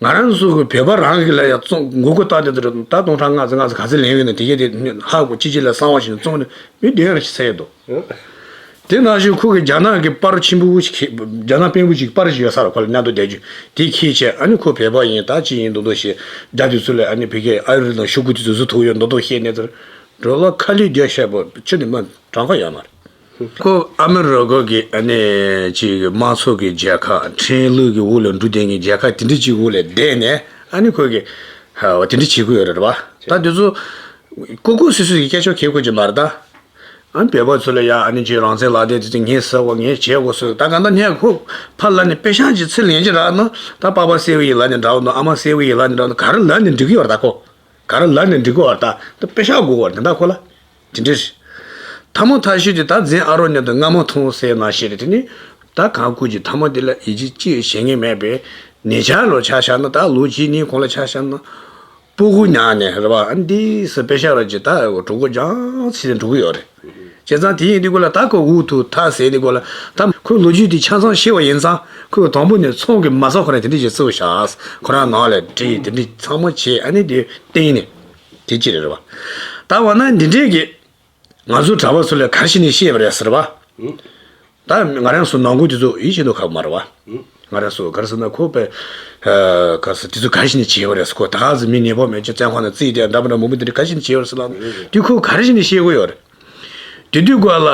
ང་རང་ཚོ་གི་བོད་པ་རང་གི་ལ་ཡ་བཙོང་མགོ་སྐོར་བཏང་དེ་ཚོ་ད་སྟོང་ཕྲག་ལྔ་ཙམ་ལྔ་ཙམ་ག་ཚོད་ལེན་ཡོད་ན་དེ་གས་དེ་ཧ་གོ་ཅི་ཅི་ལ་གསང་བ་ཞིག་བཙོང་ནས་མི་བདེ་ཡོད་ན་ཞིག་ཟེར་ཡོད་དོ། དེ་ནང་བཞིན་ཁོ་གི་རྒྱ་ནག་གི་པར་ཆེན་པོ་ཞིག་གི་རྒྱ་ནག་དཔོན་པོ་ཞིག་པར་ཞིག་ཡོད་ས་ར་ཁོ་ལ་གནས་སྡོད་བསྡད་རྒྱུ་དེ་ཁྱེར་བྱས་ཨ་ནི་ཁོ་བོད་པ་ཡིན་ད་ཅི་ཡིན་མདོག་མདོག་བཤད་རྒྱ་དེ་ཚོ་ལ་ཨ་ནི་བོད་སྐད་ཨ་རི་དང་ཤོག་གུ་དེ་ཚོ་བཟོ་ཐུབ་ཡོད་མདོག་མདོག་བཤད་ནས་ཚོར་འགྲོ་ལ་ཁ་ལི་རྒྱ་བཤད་པོ་ཅི་ནི་མ་གྲངས་ཀ་ཡོད་མ་རེད། ཁོ་ཨ་མི་རི་ཀ་གི་ཨ་ནི་ཅིག་དམངས་གཙོ་གི་རྒྱལ་ཁབ་ཁྲིམས་ལུགས་ཀྱི་འོག་ལ་འགྲོ་བསྡད་མཁན་རྒྱལ་ཁབ་དེ་འདྲ་ཅིག་འོག་ལ་བསྡད་ནས་ཨ་ནི་ཁོ་གི་ ཧ་དེ་འདྲ་བྱེད་དགོས་ཡོད་རེད་བ། ད་དེ་ཚོ་ཀུ་ཀུ་སུ་སུ་གི་སྐད་ཆ་གལ་དགོས་ཀྱི་མ་རེད་ད། ཨ་བོད་པ་ཚོ་ལ་ཡ་ཨ་ནི་ཅིག་རང་བཙན་ལག་དེབ་དེ་ཚོ་ངས་ཟ་དགོས་ངས་བྱེད་དགོས་ཟེར་ད་ག་ད་ནས་ཁོ་ཕར་ལ་ནས་དཔེ་ཤག་ཅིག་ཚུར་ལེན་གྱི་རག་ན་ད་པ་ཕ་གསལ་བོ་ཡིན་ལ་ནས་འདྲ་བོ་འདུག་ཨ་མ་གསལ་བོ་ཡིན་ལ་ནས་འདྲ་བོ་འདུག་ག་རེ་ལ་ནས་འགྲིག་གི་ཡོད་རེད་ད་ཁོ། ག་རེ་ལ་ནས་འགྲིག་གི་ཡོད་རེད་ད་ད་དཔེ་ཤག་དགོས་པ་རེད་ད་ཁོ་ལ། དེ་འདྲ་རེད། ཐ་མ་ཐ་ཤོས་དེ་ད་འཛིན་ཨ་རོ་ཉིད་དུ་རྔ་མ་འཐུང་ཟེར་ན་ཞེས་རེད་དེ་ནི། ད་གང་བཀུར་གྱི་ཐ་མ་དེ་ལ་ཡིད་ཆེས་ཅི་བྱེད་ངེས་མེད་པས་ཉེ་ཆར་ལོ་ཆ་བཞག་ན་ད་ལོ་གཅིག་གཉིས་གོང་ལ་ཆ་བཞག་ན། སྤུ་གུ་ཉག་ནས་རེད་བ་ཨ་འདི་སི་པེ་ཤ་ར་ཅི་ད་གྲོགས་པོ་ཅང་ཚིག་ནས་འགྲོ་གི་ཡོད་རེད། བྱས་ཙང་དེ་ཡིན་དུས་གོ་ལ་ད་ཁོ་འུ་ཐུག་ཐ་ཟེར་དུས་གོ་ལ་ད་ཁོའི་ལོ་རྒྱུས་དེ་ཆ་ཚང་ཤེས་པ་ཡིན་ཙང་ཁོས་དང་པོ་ནས་ཚོང་གི་མ་ཚོགས་ཁོ་རང་དེ་འདྲ་ཞིག་བརྩི་བ་བཞག་ཁོ་རང་ནང་ལ་བྲིས་དེ་འདྲ་ཚང་མ་བྱས་ཨ་ནི་དེ་བསྟན་ནས་དེ་ཅི་རེད་རེད་བ། ད་འོ་ན་འདི་འདྲས་ཀྱི་ང་ཚོ་གྲྭ་པ་ཚོ་ལ་ག་རེ་བྱས་ནས་བཤད་པ་རེད་ཟེར་བ། ད་ང་རང་ཚོ་ནང་ཁུལ་དེ་ཚོ་ཡིད་ཆེས་མདོག་ཁ་པོ་མ་རེད་བ། ང་རང་ཚོ་ག་རེ་ཟེར་ན་ཁོ་པས་ག་ཟེར་དེ་ཚོ་ག་རེ་བྱས་ནས་བྱས་པ་རེད་ཟེར་ཁོ་ད་ག་ཟེར་མི་ཉེས་པོ་མེད་ཅེས་བཙོན་ཁང་ནང་རྩིས་དེ་འདྲ་མི་འདྲ་མང་པོ་དེ་འདྲ་ག་རེ་བྱས་ནས་བྱས་པ་རེད་ཟེར་ལབ་ན་དེ་ཁོ་ག་རེ་བྱས་ནས་བཤད་དགོས་ཡོད་རེད། དེ་དུས་སྐབས་ལ་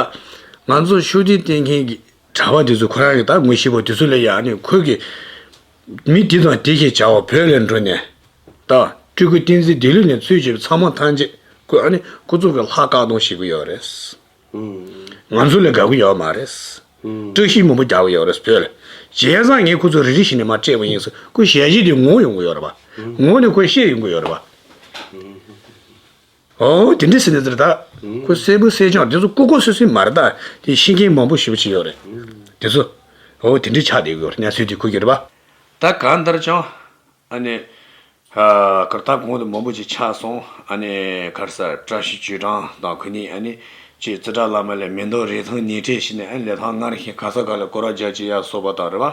ང་ཚོ་ཤུགས་ལྡན་བསྟེན་མཁན་གྱི་གྲྭ་པ་དེ་ཚོ་ཁོ་རང་གི་ད་ངོ་ཤེས་པོ་དེ་ཚོ་ལ་ཡང་ནི་ཁོ་གི་མི་དེ་དང་དེ་ཞེས་བྱ་བ་བོད་ལ་འགྲོ་ནས་ད་སྤྲུལ་སྐུ་བསྟན་འཛིན་བདེ་ལེགས་ནས་ཚུལ་བྱེད་པའི་ཚང་མ་ཐམས་ཅད་ཁོས་ཨ་ནི་ཁོ་ཚོ་གི་ལྷ་བཀག་སྡོམ་བྱེད་ཀྱི་ཡོད་རེད། ང་ཚོ་ལས་དགའ་གི་ཡོད་མ་རེད། བཀྲ་ཤིས་མང་པོ་རྒྱག་གི་ཡོད་རེད་བོད་ལ། བྱས་ཙང་ངས་ཁོ་ཚོ་རེ་རེ་བཞིན་ནས་མར་སྤྲད་པ་ཡིན་ཟེར་ཁོ་ཞལ་བཞེས་དེ་ངོ་ཡོང་གི་ཡོད་རེད་པ། ངོ་ནས་ཁོས་བཤད་ཡོང་གི་ཡོད་རེད་པ། ཨོ་དེ་འདྲ་ཟེར་ནས་ཟེར་ད། ཁོ་གསལ་པོ་གསལ་རྐྱང་དེ་ཚོ་ཀོ་ཀོ་སུ་སུ་མ་རེད་ད། དེ་ཤེས་མཁན་མང་པོ་ཞེ་པོ་ཅིག་ཡོད་རེད། དེ་ཚོ་ཨོ་དེ་འདྲ་ཆགས་བསྡད་ཡོད་རེད་གནས་ཚུལ་དེ་ཁོ་གི་རེད་པ། ད་གང་ལྟར་ཀྱང་ཨ་ནི། ཨ་གར་ཐག་གོང་དུ་མང་པོ་ཅིག་ཆགས་སོང་། ཨ་ནི་གར་ས་བཀྲ་ཤིས་ཆོས་གྲགས་དང་ཁོ་གཉིས་ཨ་ནི་ཅིག་ཙི་ཏྲ་བླ་མ་ལ་མེ་མདའ་རིན་ཐང་ཉིས་ཁྲི་བྱིན་ནས་ཨ་ནི་ལི་ཐང་སྔར་བཞིན་ག་ས་ག་ལ་སྐོར་ར་རྒྱག་ཅིག་ཡར་སོང་བ་དང་རེད་བ།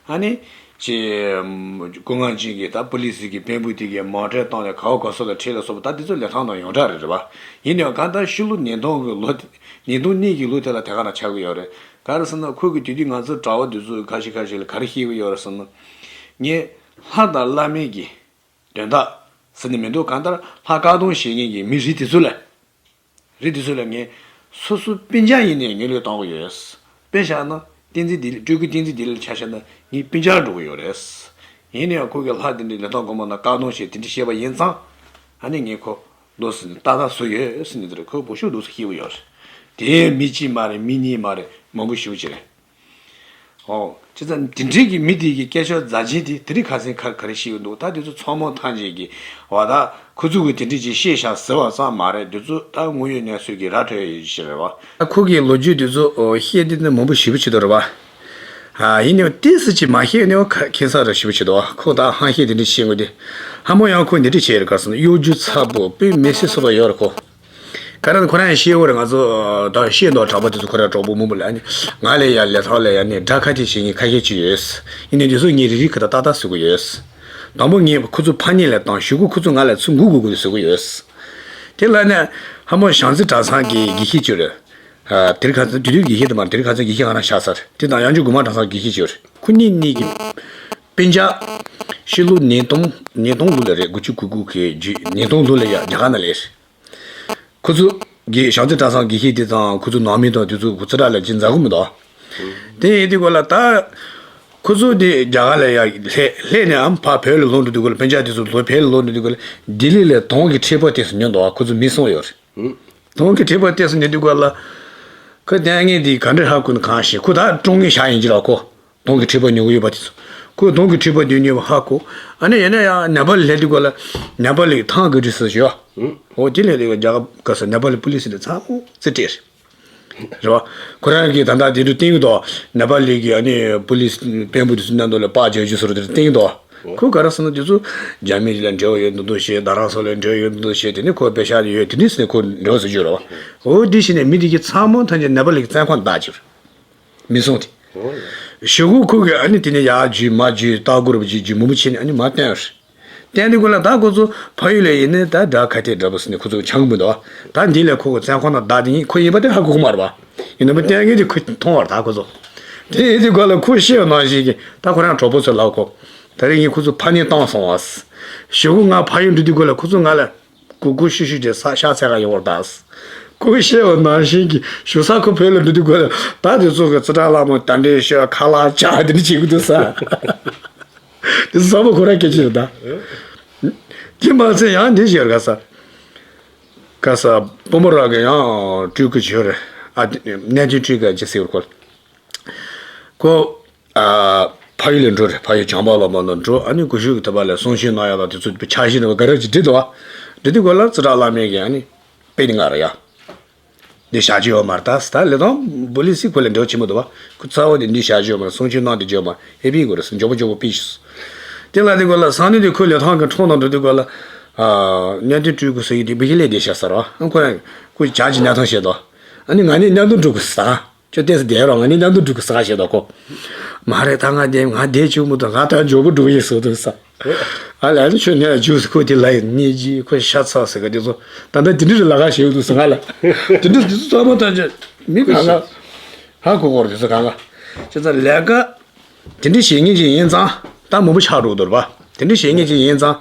ཨ་ནི་ཅིག་སྐུ་ངལ་ཅན་གྱི་ད་པུ་ལི་སི་གི་དཔོན་པོ་དེ་གིས་མོ་ཊ་བཏང་ནས་ག་བ་ག་ས་ལ་ཁྲིད་ལ་སོང་བ་ད་དེ་ཚོ་ལི་ཐང་དང་ཡོངས་གྲགས་རེད་རེད་བ། ཡིན་ནའང་གང་ལྟར་ཕྱི་ལོ་ཉིས་སྟོང་གི་ལོ་ཉིས་སྟོང་གཉིས་ཀྱི་ལོ་དེ་ལ་དེ་ག་ན་ཆགས་ཀྱི་ཡོད་རེད། ག་རེ་ཟེར་ན་ཁོས་གི་དེ་དུས་ང་ཚོ་གྲྭ་བ་དེ་ཚོས་ཁ་ཤས་ཁ་ཤས་ལ་ག་རེ་བཤད་ཀྱི་ཡོད་རེད་ཟེར་ན། ངས་ལྷ་དང་བླ་མའི་གི་དོན་དག་ཟེར་ནས་མི་འདུག་གང་ལྟར་ལྷ་བཀག་སྡོམ་བྱེད་མཁན་གྱི་མི་རིགས་དེ་ཚོ་ལ། རིགས་དེ་ཚོ་ལ་ངས་སོ་སོ་སྤུན་ཀྱག་ཡིན་ནའི་ངས་བློས་གཏོང་གི་ཡོད། དཔེ་བཞག་ན་བསྟན་འཛིན་བདེ་ལེགས་སྤྲུལ་སྐུ་བསྟན་འཛིན་བདེ་ལེགས་ཆ་བཞག་ན་ངའི་སྤུན་ཀྱག་འགྲོ་གི་ཡོད་རེད། ཡིན་ནའང་ཁོ་གི་ལྷ་དེ་འདྲའི་ལི་ཐང་དགོན་པ་ནང་བཀག་སྡོམ་བྱས་དེ་འདྲ་བཤད་པ་ཡིན་ཙང་། ཨ་ནི་ངས་ཁོ་འདུག་ཟེར་ནས་ཏག་ཏག་བཟོས་ཡོད་ཟེར་ནས་དེ་རེད་ཁོས་བོད་ཤུགས་འདུག་ཟེར་བཤད་གི་ཡོད་རེད། དེ་མི་གཅིག་མ་རེད་མི་གཉིས་མ་རེད་མང་པོ་ཞེ་པོ་ཅིག་རེད། ཨོ། བྱས་ཙང་དེ་འདྲའི་གི་མི་དེ་གི་སྐད་ཆ་རྫ་ཆེན་དེ་དེ་རིང་ཁ་སང་ག་ག་རེ་བཤད་ཀྱི་འདུག་ད་དེ་ཚོ་ཚང་མ་ཐམས་ཅད་ཀྱི་བ་ད་ཁོ་ཚོ་གི་དེ་འདྲའི་ཅིག་བཤད་བཞག་ཟེར་བ་ཙམ་མ་རེད་དེ་ཚོ་ད་དངོས་ཡོད་གནས་ཚུལ་གྱི་ར་འཕྲོད་ཡོད་ཞིག་རེད་བ། ད་ཁོ་གི་ལོ་རྒྱུས་དེ་ཚོ་ཨོ་བཤད་དེ་ནི་མང་པོ་ཞེ་པོ་ཅིག་འདུག་རེད་བ། ཨ་ཡིན་ནའང་ཏོག་ཙམ་ཅིག་མ་བཤད་ནའང་ཁ་ཁེ་ས་ར་ཞེ་པོ་ཅིག་འདུག་བ་ཁོ་ད་ཧང་ཤེད་དེ་འདྲ་བཤད་དགོས་དེ། ཧ་མོ་ཡང་ཁོ་འདི་འདྲ་བྱས་རེད་ག་ཟེར་ན་གཡོ་སྒྱུ་ཚ་པོ་དཔེ་མི་སྲིད་སོ་པ་ཡོད་རེད་ཁོ། ག་རེ་ཁོ་རང་ཡང་ཤེས་ཡོད་རེད་ང་ཚོ་ད་ཤེས་འདུག་གྲྭ་པ་དེ་ཚོ་ཁོ་རང་གྲོགས་པོ་མང་པོ་ལ་ཨ་ནི་ང་ལ་ཡ་ལི་ཐང་ལ་ཡ་ནི་དགྲ་ཁ་གཏད་བྱེད་མཁན་ཁ་ཤས་ཅིག་ཡོད། ཡིན་ནའི་དེ་ཚོ་ངས་རེ་རེ་ཁ་ད་ཏག་ཏག་བཟོ་གི་ཡོད། དང་པོ་ངས་ཁོ་ཚོ་ཕར་ཉལ་ལ་བཏང་གཞུག་གུ་ཁོ་ཚོ་ང་ལ་ཚུར་འགུག་དགོས་དགོས་བཟོ་གི་ཡོད། དེ་ལ་ནི་ཧ་མོ་བྱང་རྩེ་གྲྭ་ཚང་གི་དགེ་བཤེས་ཅིག་རེད། དེར་ཁ་ཚང་དེ་དུས་དགེ་བཤེས་དེ་མ་རེད་དེར་ཁ་ཚང་དགེ་བཤེས་ང་རང་ཤག་ས་རེད་དེ་དང་ཡང་ཆོས་དགོན་པ་གྲྭ་ཚང་དགེ་བཤེས་ཅིག་རེད་ཁོ་གཉིས་གཉིས་ཀྱི་སྤུན་ཀྱག་ཕྱི་ལོ་ཉིས་སྟོང་ཉིས་སྟོང་ལོ་ལ་རེད་དགུ་བཅུ་གོ་དགུ་གི་ཉིས་སྟོང་ལོ་ལ་ཡ་རྒྱ་གར་ན་ལས། ཁོ་ཚོ་གི་བྱང་རྩེ་གྲྭ་ཚང་དགེ་བཤེས་དེ་དང་ཁོ་ཚོ་ནང་མི་དང་དེ་ཚོ་ཁོ་ཚོ་ར་ལ་ཅི་མཛའ་གི་མི་འདུག་དེ་ཡིན་དུས་གོ་ལ་ད་ཁོ་ཚོ་དེ་རྒྱ་གར་ལ་ཡ་ལྷས་ལྷས་ནས་ཨམ་ཕ་བོད་ལ་ལོག་འགྲོ་དུས་གོ་ལ་སྤུན་ཀྱག་དེ་ཚོ་ལོ་བོད་ལ་ལོག་འགྲོ་དུས་གོ་ལ་ལྡི་ལི་ལ་དོང་གི་ཁྲི་པ་དེ་ཚོ་ཉོ་འདུག་ཁོ་ཚོ་མི་སོང་ཡོད་རེད། དོང་གི་ཁྲི་པ་དེ་ཚོ་ཉོ་དུས་གོ་ལ་ཁོ་ལྟས་ངན་དེ་ག་འདྲ་ཧ་གོ་ན་གང་ཤེས་ཁོ་ད་ཀྲོང་ངེར་བཞག་ཡིན་གྱི་ལ་ཁོ། དོང་གི་ཁྲི་པ་ཉོ་གི་ཡོད་པ་དེ་ཚོ། ཁོས་དོང་གི་ཁྲི་པ་དེ་ཉོས་པ་ཧ་གོ། ཨ་ནི་ཡིན་ན་ཡང་ནེ་པ་ལི་སླེབས་དུས་སྐབས་ལ་ནེ་པ་ལི་ཐང་གི་རིས་སུ་ཞུ་བ། འོ་དེ་ལས་དེ་རྒྱ་གར་སྐབས་སུ་ནེ་པ་ལི་པུ་ལི་སི་ལ་ཚ་མོ་རྩིས་སྤྲད་རེད། རེད་བ། ཁོ་རང་གིས་ད་ལྟ་དེ་འདྲ་བསྟན་གི་འདུག་ནེ་པ་ལི་གི་ཨ་ནི་པུ་ལི་སི་དཔོན་པོ་དེ་ཚོ་མཉམ་དུ་ལ་པར་རྒྱག་རྒྱུ་སོར་དེ་བསྟན་གི་འདུག་ཁོས་ག་རེ་ཟེར་ན་དེ་ཚོ་རྒྱ་མི་ལ་འབྲེལ་བ་ཡོད་འདུག་འདུག་ཞེས་རྡ་རམ་ས་ལ་འབྲེལ་བ་ཡོད་འདུག་འདུག་ཞེས་དེ་ནི་ཁོས་པེ་ཤག་ཡོད་དེ་འདྲ་ཟེར་གྱི་རེད་བ། འོ་དེ་བྱས་ནས་མི་དེ་གི་ཚང་མ་ཐམས་ཅད་ནེ་པ་ལི་གི་བཙོན་ཁང་བདག་གྱུར། མི་སོང་དེ། ཞུ་གུ་ཁུག་གི་ཨ་ནི་དེ་ནས་ཡར་རྒྱུས་མར་རྒྱུས་ལྟ་སྐོར་བ་རྒྱུས་རྒྱུས་མུ་མུ་བྱས་ནས་ཨ་ནི་མར་བཏོན་རེད། བཏོན་དུས་ཁོ་ལ་ད་ཁོ་ཚོ་ཕ་ཡུལ་ལ་ཡིན་ནས་ད་དགྲ་ཁ་གཏད་འདྲ་པོ་ཟེར་ནས་ཁོ་ཚོ་ཆང་མི་འདུག་ད་འདི་ལས་ཁོ་གི་བཙོན་ཁང་ནང་བདག་དེ་ཡིན་ཁོ་ཡིན་པ་དེ་ཧ་གོ་གི་མ་རེད་པ། ཡིན་ནའང་བཏོན་མཁན་དེ་ཁོ་མཐོང་བ་རེད་ད་ཁོ་ཚོ། དེ་ཡིན་དུས་ཁོ་ལ་ཁོ་ཤེས་པ་ནང་བཞིན་གྱི་ད་ཁོ་རང་གྲོགས་པོ་ཚོ་ལབ་ཁོ། ད་རེས་ངས་ཁོ་ཚོ་ཕར་ཉལ་བཏང་སོང་བ། ཞུ་གུ་ང་ཕ་ཡུལ་འགྲོ་དུས་ཁོ་ལ་ཁོ་ཚོ་ང་ལ། གུ་གུ་ཤུ་ཤུ་དེ་ས་ཤ་ཚ་ག་ཡོང་བར་གདའ། ཁོས་བཤད་པ་ནང་བཞིན་གྱི་ཞུ་ས་ཁོ་བོད་ལ་འགྲོ་དུས་ཁོ་ལ་ད་དེ་ཚོ་གི་ཙི་ཏྲ་ལ་མོ་ད་འདྲེ་ཤ་ཁ་ལག་ཅག་དེ་འདྲ་བྱེད་གི་འདུག་ས། དེ་ཚོ་ཚང་མ་ཁོ་རང་སྐད་ཆ་རེད་ད། དེ་མ་ཚད་ཡང་འདི་བྱས་ར། ག་ས་ག་ས་བུ་མོ་རང་གི་ཡང་སྤྲུལ་སྐུ་བྱོས་རེད། ཨ་གནས་ཆེན་སྤྲུལ་སྐུ་ཅེས་ཟེར་བར་ཁོ། ཁོ་ཨ་ཕ་ཡུལ་ལ་འགྲོ་རེད། ཕ་ཡུལ་བྱམས་པ་ལ་མ་ནོར་འགྲོ། ཨ་ནི་སྐུ་ཞབས་ཀྱི་ཐུབ་པ་ལ་གསུང་ཆོས་གནང་ཡག་ལ་དེ་ཚོ་ཕྱག་བཞེས་རེད་བ། ག་རེ་ཅིག་འདྲི་འདུག་བ། འདྲི་དུས་སྐོར་ལ་ཙི་ཏྲ་བླ་མས་ཀྱི་ཨ་ནི་དཔེ་དེ་ང་ར་ཡ། འདི་བཞག་རྒྱུ་ཡོད་མ་རེད། ད་ད་ལི་ཐང་པུ་ལི་སི་ཁོ་ལ་འབྲེལ་བ་ཆེན་པོ་འདུག་བ། ཁོ་རྩ་བ་ནས་འདི་བཞག་རྒྱུ་ཡོད་མ་རེད། གསུང་ཆོས་གནང་དེ་རྒྱུ་ཡོད་མ་རེད། ཨེ་པི་དགོས་རེད། མགྱོགས་པོ་མགྱོགས་པོ་པི་ཤི། དེ་ལ་དེ་སྐོར་ལ་སང་ནི་དེ་ཁོ་ལི་ཐང་གི་འཁྲུངས་ནང་འགྲོ་དུས་སྐོར་ལ། ཨ་གནས་བརྟན་སྤྲུལ་སྐུ་ཟེར་ཡི་དེ་བི་ཧི་ལས་བསྡད་བཞག་ཟེར་བ། ཨ་ཁོ་ཡང་ཁོ་བྱ་གྱི་གནས་ཐང་བཤད་དོ། ཨ་ནི་ང་ནི་གནས་བརྟན་སྤྲུལ་སྐུ་ཟེར། ཁྱོད་ལྟས་སུ་བསྡད་རོགས། ང་ནི་གནས་བརྟན་སྤྲུལ་སྐུ་ཟེར་བཤད་དོ་ཁོ། མ་རེད། ད་ང་བསྡད་ང་བསྡད་བཅུག་མི་འདུག་ང་ད་མགྱོགས་པོ་འགྲོ་གི་ཡིན་ཟེར་འདུག་ས། ཨ་ལས་ཨ་ནི་ཁྱོད་ནས་ཇུས་ཁོ་དེ་ལ་ཡིན་ནི་ཇི་ཁོ་ཤ་ཚ་ཟེར་ག་དེ་ཚོ་ད་ལྟ་དེ་འདྲ་རེ་ལ་ག་ཞེས་འདུག་ཟེར་ང་ལ། དེ་འདྲ་དེ་ཚོ་ཚང་མ་ད་ཅི་མི་གང་ག་ཧ་གོ་གོ་རེད། དེ་ཚོ་གང་ག་ཅི་ཚ་ལས་ཀ་དེ་འདྲ་བྱེད་ངེས་ཅིག་ཡིན་ཙང་ད་མང་པོ་ཆགས་འགྲོ་འདུག་ར་བ། དེ་འདྲ་བྱེད་ངེས་ཅིག་ཡིན་ཙང་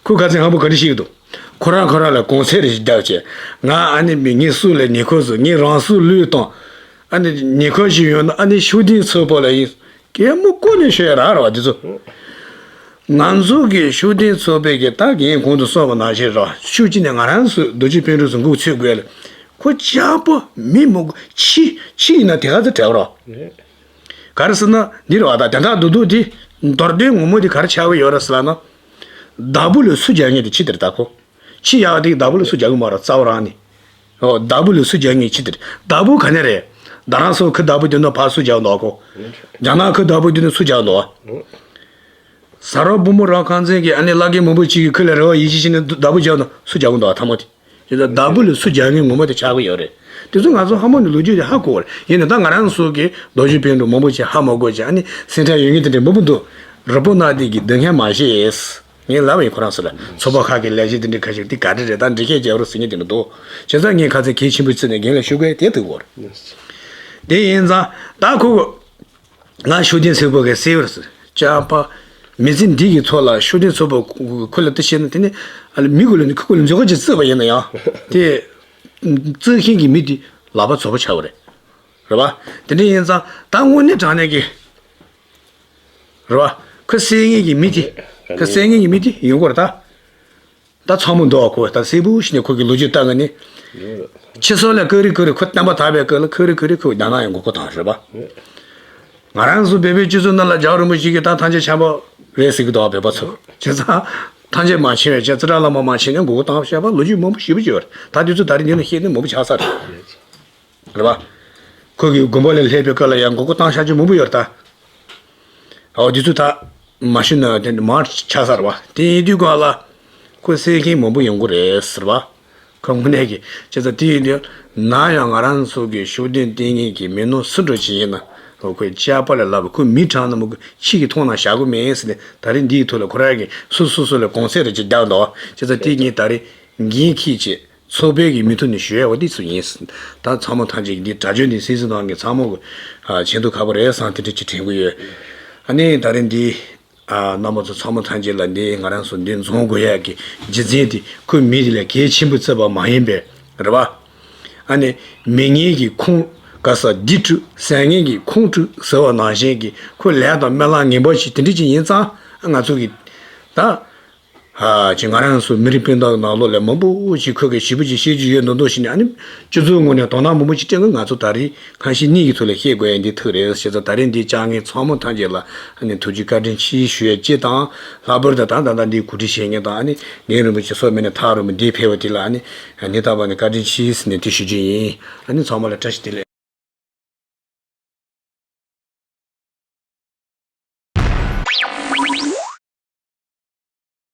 ཁོ་ཁ་ཚན་ཧ་པོ་ག་འདྲ་ཞིག་འདུག་ཁོ་རང་ཁོ་རང་ལ་གོང་ཚད་རེ་ཞིག་བརྒྱབ་བྱས། ང་ཨ་ནི་མི་ངེས་སུ་ལས་ཉེ་ཁོ་སུ་ངེས་རང་སུ་ལུས་དང་། ཨ་ནི་ཉེ་ཁོ་ཞིག་ཡོད་ན་ཨ་ནི་ཤུགས་ལྡན་ཚོགས་པ་ལ་ཡིན། གད་མོ་བཀོད་ནས་ཤོད་ཡ་རག་ར་བ་འདི་ཚོ། ང་ཚོ་གི་ཤུགས་ལྡན་ཚོགས་པའི་གི་ད་གིན་གོང་དུ་གསུངས་པ་ནང་བཞིན་ར་ཤུགས་ཀྱིས་ནས་ང་རང་ཚོའི་རྡོ་རྗེ་སྤུན་གྲོགས་ཚོ་འགུག་ཚུད་དགོས་ལ། ཁོ་ཅག་པོ་མི་མོ་ཁྱི་ཁྱི་ཡིན་ན་དེ་ག་ཚོད་བྲལ་བ་ར། ག་རེ་ཟེར་ན་འདི་ར་བ་ད་དེ་འདྲ་འདུག་འདུག་དེ་མདོར་དོན་ངོ་མ་དེ་ག་རེ་ཆགས་ཀྱི་ཡོད་ར་ཟེར་ལ་ན། བདག་པོ་ལ་སུ་རྒྱག་མཁན་དེ་ཁྱི་དེ་རེད་ད་ཁོ། ཁྱི་ཡག་དེ་བདག་པོ་ལ་སུ་རྒྱག་གི་མ་ར་རྩ་བ་རང་ནི། ཨོ་བདག་པོ་ལ་སུ་རྒྱག་ངེས་ཅི་དེ་རེད། བདག་པོ་ག་ནས་རེད། རྡ་རམ་ས་ཁུ་བདག་པོ་དེ་ནོ་ཕར་སུ་རྒྱག་འདུག་གོ། རྒྱ་ནག་ཁུ་བདག་པོ་དེ་ནོ་སུ་རྒྱག་འདུག་ཟ་རོ་བུ་མོ་རང་ཁང་ཚན་གྱི་ཨ་ནི་བླ་རྒན་མང་པོ་གཅིག་གི་ཁུ་ལ་རེ་བ་ཡིད་ཆེས་བྱས་ནས་བདག་པོ་རྒྱག་འདུག་སུ་རྒྱག་འདུག་ཐ་མ་དེ། དེ་ལ་བདག་པོ་ལ་སུ་རྒྱག་ངེས་ངོ་མ་དེ་ཆགས་ཀྱི་ཡོད་རེད། དེ་ཚོ་ང་ཚོ་ཧ་མོ་ནས་ལོ་རྒྱུས་དེ་ཧ་གོ་བ་རེད། ཡིན་ནའི་ད་ང་རང་ཚོ་གི་རྡོ་རྗེ་སྤུན་གྲོགས་མང་པོ་ཅིག་ཧ་མ་གོ་ཅིག་ཨ་ནི་སེམས་ཁྲལ་ཡོད་ངེས་དེ་འདྲ་མང་པོ་འདུག་རི་པོ་ན་དེ་གི་སྡུག་བསྔལ་མ་ཤེས། ངས་ལབ་པ་ཡིན་ཁོ་རང་ཚོ་ལ། ཚོགས་པ་ཁག་གི་ལས་བྱེད་དེ་འདྲའི་ཁ་ཤས་དེ་ག་འདྲ་རེད། ད་འགྲེལ་བཤད་རྒྱག་རོགས་ཟེར་མཁན་དེ་འདྲ་འདུག་བྱས་ཙང་ངས་ཁ་ཚ་གལ་ཆེན་པོའི་ཚུལ་ནས་རྒན་ལ་ཞུ་དགོས་དེ་ཐུག་གོ། དེ་ཡིན་ཙང་ད་ཁོ་ང་ཤུགས་ལྡན་ཚོགས་པ་གི་སེ་བར་སུ་ཅག་པ་མི་ཚེ་འདི་གི་ཐོག་ལ་ཤུགས་ལྡན་ཚོགས་པ་ཁོ་ལ་ལྟ་བྱས་ན་དེ་ནི་ཨ་ལ་མི་ཁོ་ལ་ནི་ཁོ་ཁོ་ལ་མཛོད་ཁ་ཅིག་བརྩིས་པ་ཡིན་ན་ཡང་དེ་བརྩི་མཁན་གྱི་མི་དེ་ལག་པ་རྫོགས་པ་ཆགས་པ་རེད། རེད་བ། དེ་འདྲ་ཡིན་ཙང་ད་དངོས་གནས་དྲང་གནས་ཀྱི། རེད་བ། ཁོ་གསལ་ངེས་ཀྱི་མི་དེ། ཁོ་གསལ་ངེས་ཀྱི་མི་དེ་ཡོང་གི་རེད་ད། ད་ཚང་མ་འདུག་བ། ཁོ་ད་གསལ་པོ་ཞིག་ནས་ཁོ་གི་ལོ་རྒྱུས་ལྟ་གི་ནི། ཕྱི་སོ་ལ་ཀུ་རེ་ཀུ་རེ་ཁོ་བསྟན་པ་དར་བའི་སྐབས་ལ་ཀུ་རེ་ཀུ་རེ་ཁོ་རྒྱ་ནག་ཡང་མགོ་སྐོར་བཏང་རེད་བ། ང་རང་ཚོ་བོད་པའི་སྤྱི་ཚོགས་ནང་ལ་རྒྱལ་བ་རིན་པོ་ཆེ་གིས་ད་ཐམས་ཅད་ཆེན་པོ་རེད་ཟེར་གི་འདུག་བ། བོད་པ་ཚོ་བྱས་ཙང་ཐམས་ཅད་མ་ཕྱིན་བས་བྱས་ཙི་ཏྲ་བླ་མ་མ་ཕྱིན་ནས་མགོ་སྐོར་བཏང་བཤད་པ་ལོ་རྒྱུས་མང་པོ་ཞེ་པོ་ཅིག་ཡོད་རེད། ད་དེ་ཚོ་ད་རེས་ཉིན་ལ་བཤད་ནས་མང་པོ་ཆགས་ས་རེད། རེད་བ། ཁོ་གི་དགོན་པ་ལ་སླེབས་པའི་སྐབས་ལ་ཡང་མགོ་སྐོར་བཏང་བཞག་རྒྱུ་མང་པོ་ཡོད་རེད་ད། འོ་དེ་ཚོ་ད་མ་ཞུ་ན་དེ་མར་ཆགས་ས་རེད་བ། དེ་ཡིན་དུས་སྒང་ལ་ཁོ་གསལ་མཁན་མང་པོ་ཡོང་གི་རེད་ཟེར་བ། ཁོ་དངོས་གནས་ཀྱི་བྱས་ཙང་དེ་ཡིན་དུས་ན་ཡང་ང་རང་ཚོ་གི་ཤུགས་ལྡན་བསྟེན་མཁན་གྱི་མི་ནོར་སུ་འདྲ་ཅིག་ཡིན་ན་ཁོ་ཁོའི་ཅག་པ་ལ་ལབ་ཁོ་མི་དྲང་ན་མོ་གི་ཕྱི་གི་མཐོང་ན་བཞག་གི་མེད་ཟེར་ནས་ད་རེས་འདིའི་ཐོག་ལ་ཁོ་རང་གི་སུ་སུ་སུ་ལ་གོང་ཚད་རེ་ཅིག་བརྒྱབ་འདུག་བྱས་ཙང་དེ་ངས་ད་རེས་འགན་འཁྱེར་བྱས། ཚོགས་པའི་གི་མི་ཐུག་ནས་ཞུ་ཡ་བ་འདི་ཚོ་ཡིན། ད་ཚང་མ་ཐམས་ཅད་ཀྱི་འདི་དྲ་རྒྱ་འདི་སིལ་སིལ་གཏོང་གི་ཚང་མ་གི་ཆེ་འདུག་ཁ་པོ་རེད་བསམ་དེ་འདྲ་ཅིག་དྲན་གི་ཡོད། ཨ་ནི་ད་རིང་འདི་རྣམ་པ་ཚོ་ཚང་མ་ཐམས་ཅད་ལ་འདི་ང་རང་ཚོ་འདི་འཛོམས་དགོས་ཡ་གི་རྒྱུ་མཚན་དེ་ཁོའི་མི་དེ་ལ་གལ་ཆེན་པོ་བརྩི་བ་མ་ཡིན་པས་རེད་བ། ཨ་ནི་མི་ངན་གྱི་ཁོང་ག་ས་འདི་དཀྲུག་ཟ་ངན་གྱི་ཁོང་དཀྲུག་ཟེར་བ་ནང་བཞིན་གྱི་ཁོ་ལས་དང་སྨོན་ལམ་ངན་པ་ཞིག་དེ་འདྲ་ཅིག་ཡིན་ཙང་ང་ཚོ་གི་ད། ཧ་ཅི་ང་རང་ཚོ་མི་རིགས་སྤུན་ཟླ་ནང་ལོགས་ལ་མང་པོ་ཞིག་ཁོ་གི་ཞེ་པོ་ཅིག་བཤད་རྒྱུ་ཡོད་མདོག་མདོག་བྱས་ནས་ཨ་ནི་སྤྱི་ཚོགས་ངོས་ནས་དོ་སྣང་མང་པོ་ཞིག་སྤྲད་ཀྱི། ང་ཚོ་ད་རེས་ཁ་ཞེ་གཉིས་ཀྱི་ཐོག་ལ་བཤད་དགོས་ཡ་འདི་ཐུག་རེད་བྱས་ཙང་ད་རེས་འདི་བཅར་མཁན་ཚང་མ་ཐམས་ཅད་ལ་ཨ་ནི་ཐུགས་རྗེ་བཀའ་དྲིན་ཆེ་ཞུ་ཡ་གཅིག་དང་། ལྷག་པར་དུ་ད་ད་ལྟ་འདི་གོ་སྒྲིག་བྱེད་མཁན་དང་ཨ་ནི་རྒན་རིན་པོ་ཆེ་སོགས་མི་སྣ་ཐག་རིང་པོ་འདིར་ཕེབས་པ་དེ་ལ་ཨ་ནི་སྙིང་ཐག་པ་ནས་བཀའ་དྲིན་ཆེ་ཟེར་ནས་དེ་ཞུ་རྒྱུ་ཡིན། ཨ་ནི་ཚང་མ་ལ་བཀྲ་ཤིས་བདེ་ལེགས།